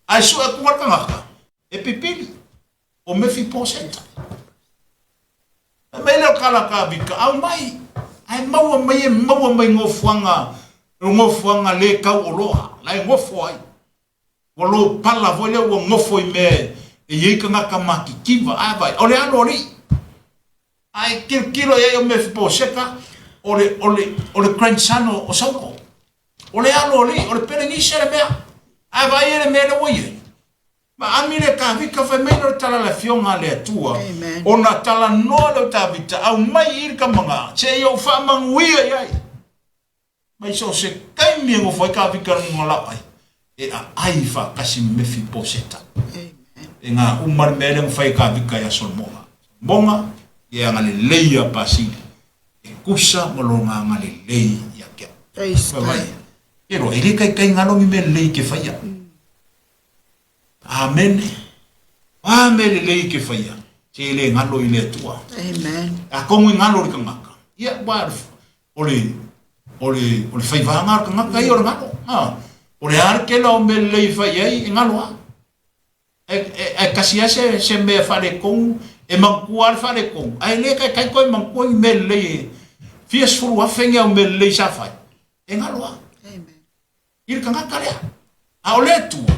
Ae sue atu le tagata e pipili, o Mefiposeta. Fai mai lea o tala Tavita, Aumai, ae maua mai e maua mai nofoaga, nofoaga le tau oloa, la e nofo ai. Ua lopala foi lea ua nofo i mea e i ai tagata matitiva, ae vaai, o le alo alii. Ae tilotilo i ai o Mefiposeta, o le, o le, o le grandson o, o Saulo. O le alo alii, o le Pelenise le mea. Ae vaai ai le mea lea ua i ai. Ma ami le Tavita fai mai le tala le afioga a le Atua. Amen. Ona talanoa lea o Tavita, aumai i le tamaga, seia ou faamanuia i ai. Mai so o se taimi e nofo ai Tavita i luga o lau ai, e aai faatasi ma Mefiposeta. Amen. E ngā uma le mea lea na fai e Tavita ia Solomona. Solomona, ia agalelei ia Pasili. E kusa ma lona agalelei ia te au. Praise Vai, vai. God. Pero e le kaikai ngalo ni mea lelei ke whaia. Amene. A mea lelei ke whaia. Te le ngalo i le Atua. Amen. A kongu i ngalo le kangaka. Ia, wa, o le, o le, o le whaivānga o le kangaka ia o le ngalo. Ha. O le a le kela o mea lelei whai ai, e ngalo a. E, e, e kasi a se, se mea wharekonu, e mangkua le wharekonu. Ai le kai kai koe mangkua i mea lelei e fia sefulu afe ni au mea lelei sa whai. E ngalo a. Amen. I le tagata lea. A o le Atua,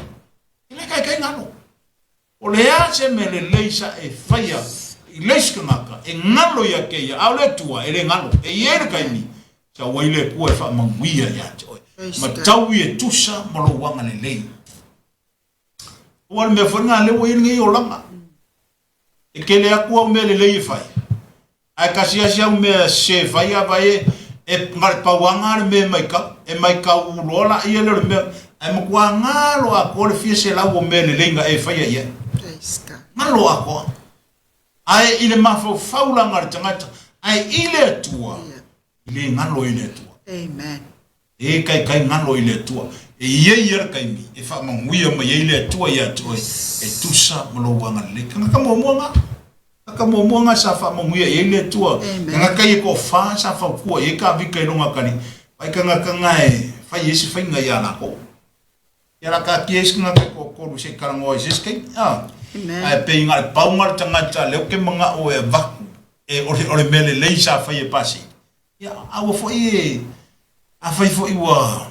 e le kaikai galo. O le a se mea lelei sa e faia i le isi tagata, e galo ia te ia, a o le Atua, e le galo. E i ai le taimi, sa ua i le Atua e faamanuia ia te oe. Matau e tusa ma lou agalelei. Ua le mea foi lena lea ua i ai lenei olaga. E tele atu au mea lelei e fai, ae kasi lava si au mea sese e fai, a vai e, e na o le pauaga le mea e maitau, e maitau loa laia lea o le mea, ae matua galo atoa le fia selau o mea lelei na e faia i ai. Galo atoa. Ae i le mafaufau laga o le tagata, ae i le Atua, e le galo i le Atua. Amen. E kaikai galo i le Atua. E i ai ia le taimi e faamanuia mai ai le Atua ia te oe, e tusa ma lou agalelei. Tagata muamua na. Tagata muamua na sa faamanuia i ai le Atua. Tagata ia toafa sa fautua i ai Kavika i lona kali. Vai tagata na e fai ai se faiga ia lakou. Ia la taatia isi tagata e toatolu se i talanoa i se isi taimi. Ah. Ae pei na o le pau na o le tagata lea ou te manao e avatu e o le, o le mea lelei sa fai e Pasili. Ia, a ua foi e, afai foi ua,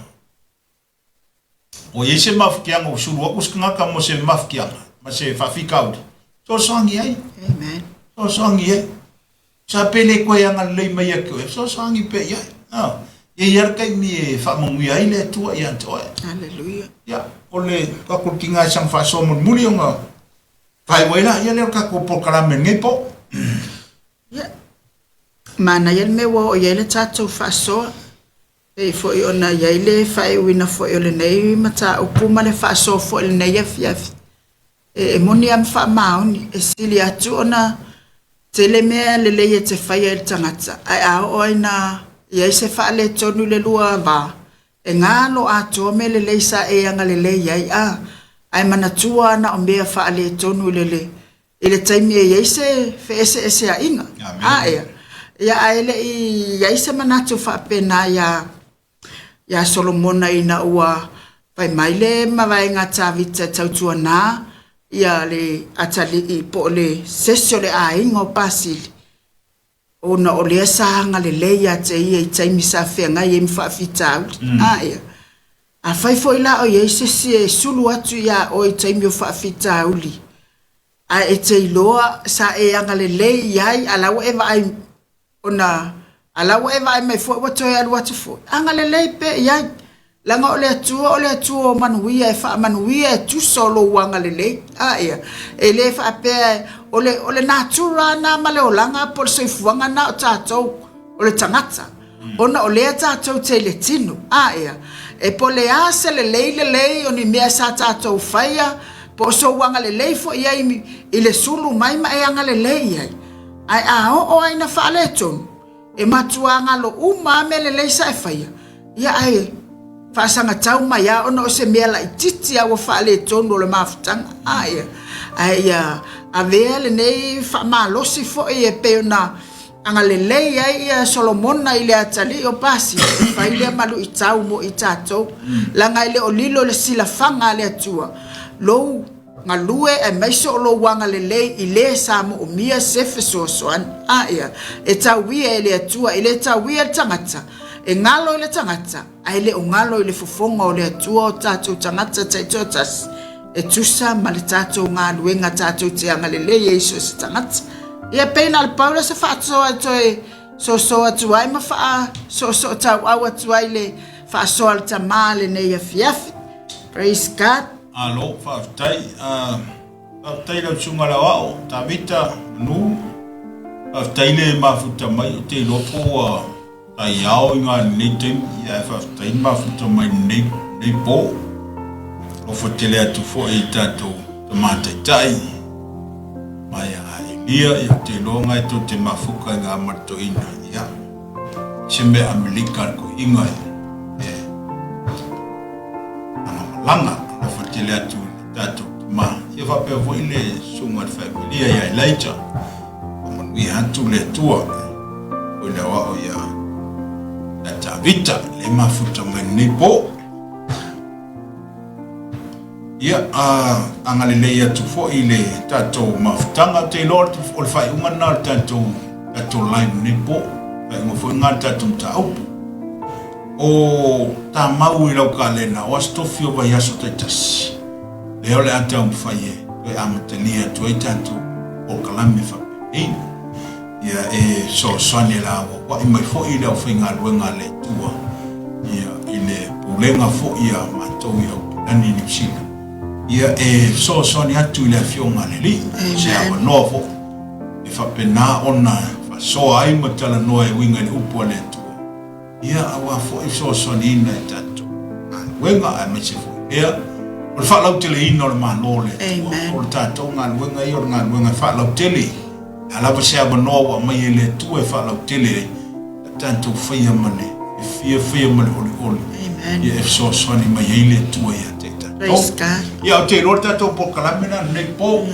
ua i ai se mafutiaga ua sulu atu se tagata mo se mafutiaga ma se faafitauli, fesoasoani ai. Amen. Fesoasoani ai. Sa pe le koe agalelei mai ia te oe, fesoasoani pea i ai. Ah, ia i ai le taimi e faamanuia ai le Atua ia te oe. Hallelujah. Ia, o le tatou tiga e saga faasoa mulimuli ona faaiu ai laia lea o le tatou polokalame i lenei po. Ia, manaia le mea ua oo i ai le tatou faasoa. Pei foi ona i ai le faaiuina foi o lenei mataupu ma le faasoa foi i lenei afiafi. E, e moni lava ma faamaoni, e sili atu ona tele mea lelei e te faia i le tagata, ae a oo ai ina i ai se faaletonu i le lua va, e galo atoa mea lelei sa e agalelei ai, a, ae manatua na o mea faaletonu i le, le i le taimi e i ai se feeseeseaiga. A ea. Ia ae le i i ai se manatu faapena iā iā Solomona ina ua fai mai le mavaega a Tavita e tautuanā ia le atalii po o le sesi o le aiga o Pasili, ona o lea sa agalelei ia te ia i taimi sa feagai ai ma faafitauli. Mm. A ia. Afai foi la o i ai se isi e sulu atu iā oe i taimi o faafitauli, ae e te iloa sa e agalelei i ai, a la ua e vaai ona a la ua e vaai mai foi ua toe alu atu foi, agalelei pea i ai. Leaga o le Atua o le Atua o manuia e faamanuia e tusa o lou agalelei. A ia, e le faapea o le, o le natura lena ma le olaga po o le soifuaga lena o tatou, o le tagata. Ona o lea tatou te i le tino. A ia, e po o le a se lelei lelei o ni mea sa tatou faia, po o sou agalelei foi i ai i le sulu mai ma e agalelei i ai. Ae a oo lava ina faaletonu, e matua galo uma lava mea lelei sa e faia, ia ae faasagatau mai lava ona o se mea laitiiti lava ua faaletonu o le mafutaga. A ia, ae ia avea lenei faamalosi foi e pei ona agalelei ai ia Solomona i le atalii o Pasili, e fai lea ma luitau mo i tatou, leaga e le o lilo i le silafaga a le Atua lou galue aemaise o lou agalelei i le sa moomia se fesoasoani. A ia, e tau ia e le Atua, e le tau ia e le tagata, e galo i le tagata, ae le o galo i le fofoga o le Atua o tatou tagata taitoatasi, e tusa ma le tatou galuega tatou te agalelei ai i so o se tagata. Ia, pei na o le pau lea o se faasoa e toe soso atu ai ma faasoosoo tauau atu ai le faasoa a le tama lenei afiafi. Praise God. Malo, faafetai. Faafetai i lau susuga i le aoao, Tavita, Manu. Faafetai le mafuta mai, ou te iloa po ua taiao i ngā lenei taimi, ia ae faafetai le mafuta mai lenei, lenei po. Alofa tele atu foi i tatou tama taitai, mai a Elia, ia ou te iloa ngai tou te mafuka i ngā ma le toeaina, ia. Se mea Amerika le toeaina e, e malamalama alofa tele atu i le tatou tama. Ia faapea foi le susuga i le familia ia Elijah. Faamanuia atu le Atua foi le aoao ia ia Tavita le mafuta mai lenei po. Ia, a agalelei atu foi i le tatou mafutaga, ou te iloa o le faaiuga lena o le tatou, tatou live lenei po. Faaiuga foi lena o le tatou mataupu. O tamau i lau kalena o Aso Tofi o vaiaso taitasi, lea o le a taumafai e toe amatalia atu ai tatou polokalame faapenei. Ia e fesoasoani e la auauai mai foi le aufaigaluega a le Atua ia i le pulega foi a matou i Aukilani Niu Sila. Ia e fesoasoani atu i le Afioga a le Alii, se avanoa foi e faapena ona faasoa ai ma talanoa e uiga i le upu a le Atua. Ia, aua foi fesoasoaniina i tatou galuega, aemaise foi lea o le faalauteleina o le Malo o le Atua. O le tatou galuega ia o le galuega e faalautele. O le a lava se avanoa ua aumai e le Atua e faalautele ai, ia tatou faia ma le fiafia, faia ma le olioli, ia e fesoasoani mai ai le Atua ia te tatou. Ia, ou te iloa le tatou polokalame lena lenei po.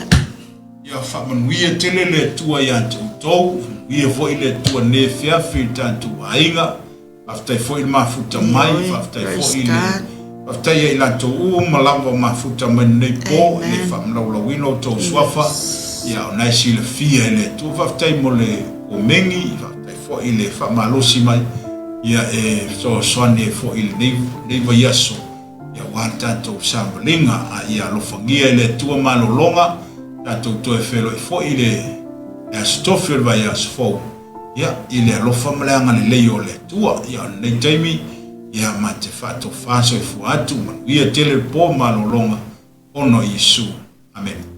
Ia faamanuia tele le Atua ia te outou, faamanuia foi le Atua nei afiafi i le tatou aiga. Faafetai foi le mafuta mai, faafetai foi le faafetai ia i latou uma lava o mafuta mai lenei po i le faamalaulauina o outou suafa. Ia o na e silafia e le Atua. Faafetai mo le komeni, faafetai foi le faamalosi mai ia e fesoasoani ai foi i lenei vaiaso. Ia aua le tatou savaliga, a ia alofagia e le Atua malologa, tatou toe feiloai foi i le Aso Tofi o le vaiaso fou, ia, i le alofa ma le agalelei o le Atua. Ia, o lenei taimi, ia, ma te faatofa soifua atu, manuia tele le po malologa, ona o Iesu. Amene.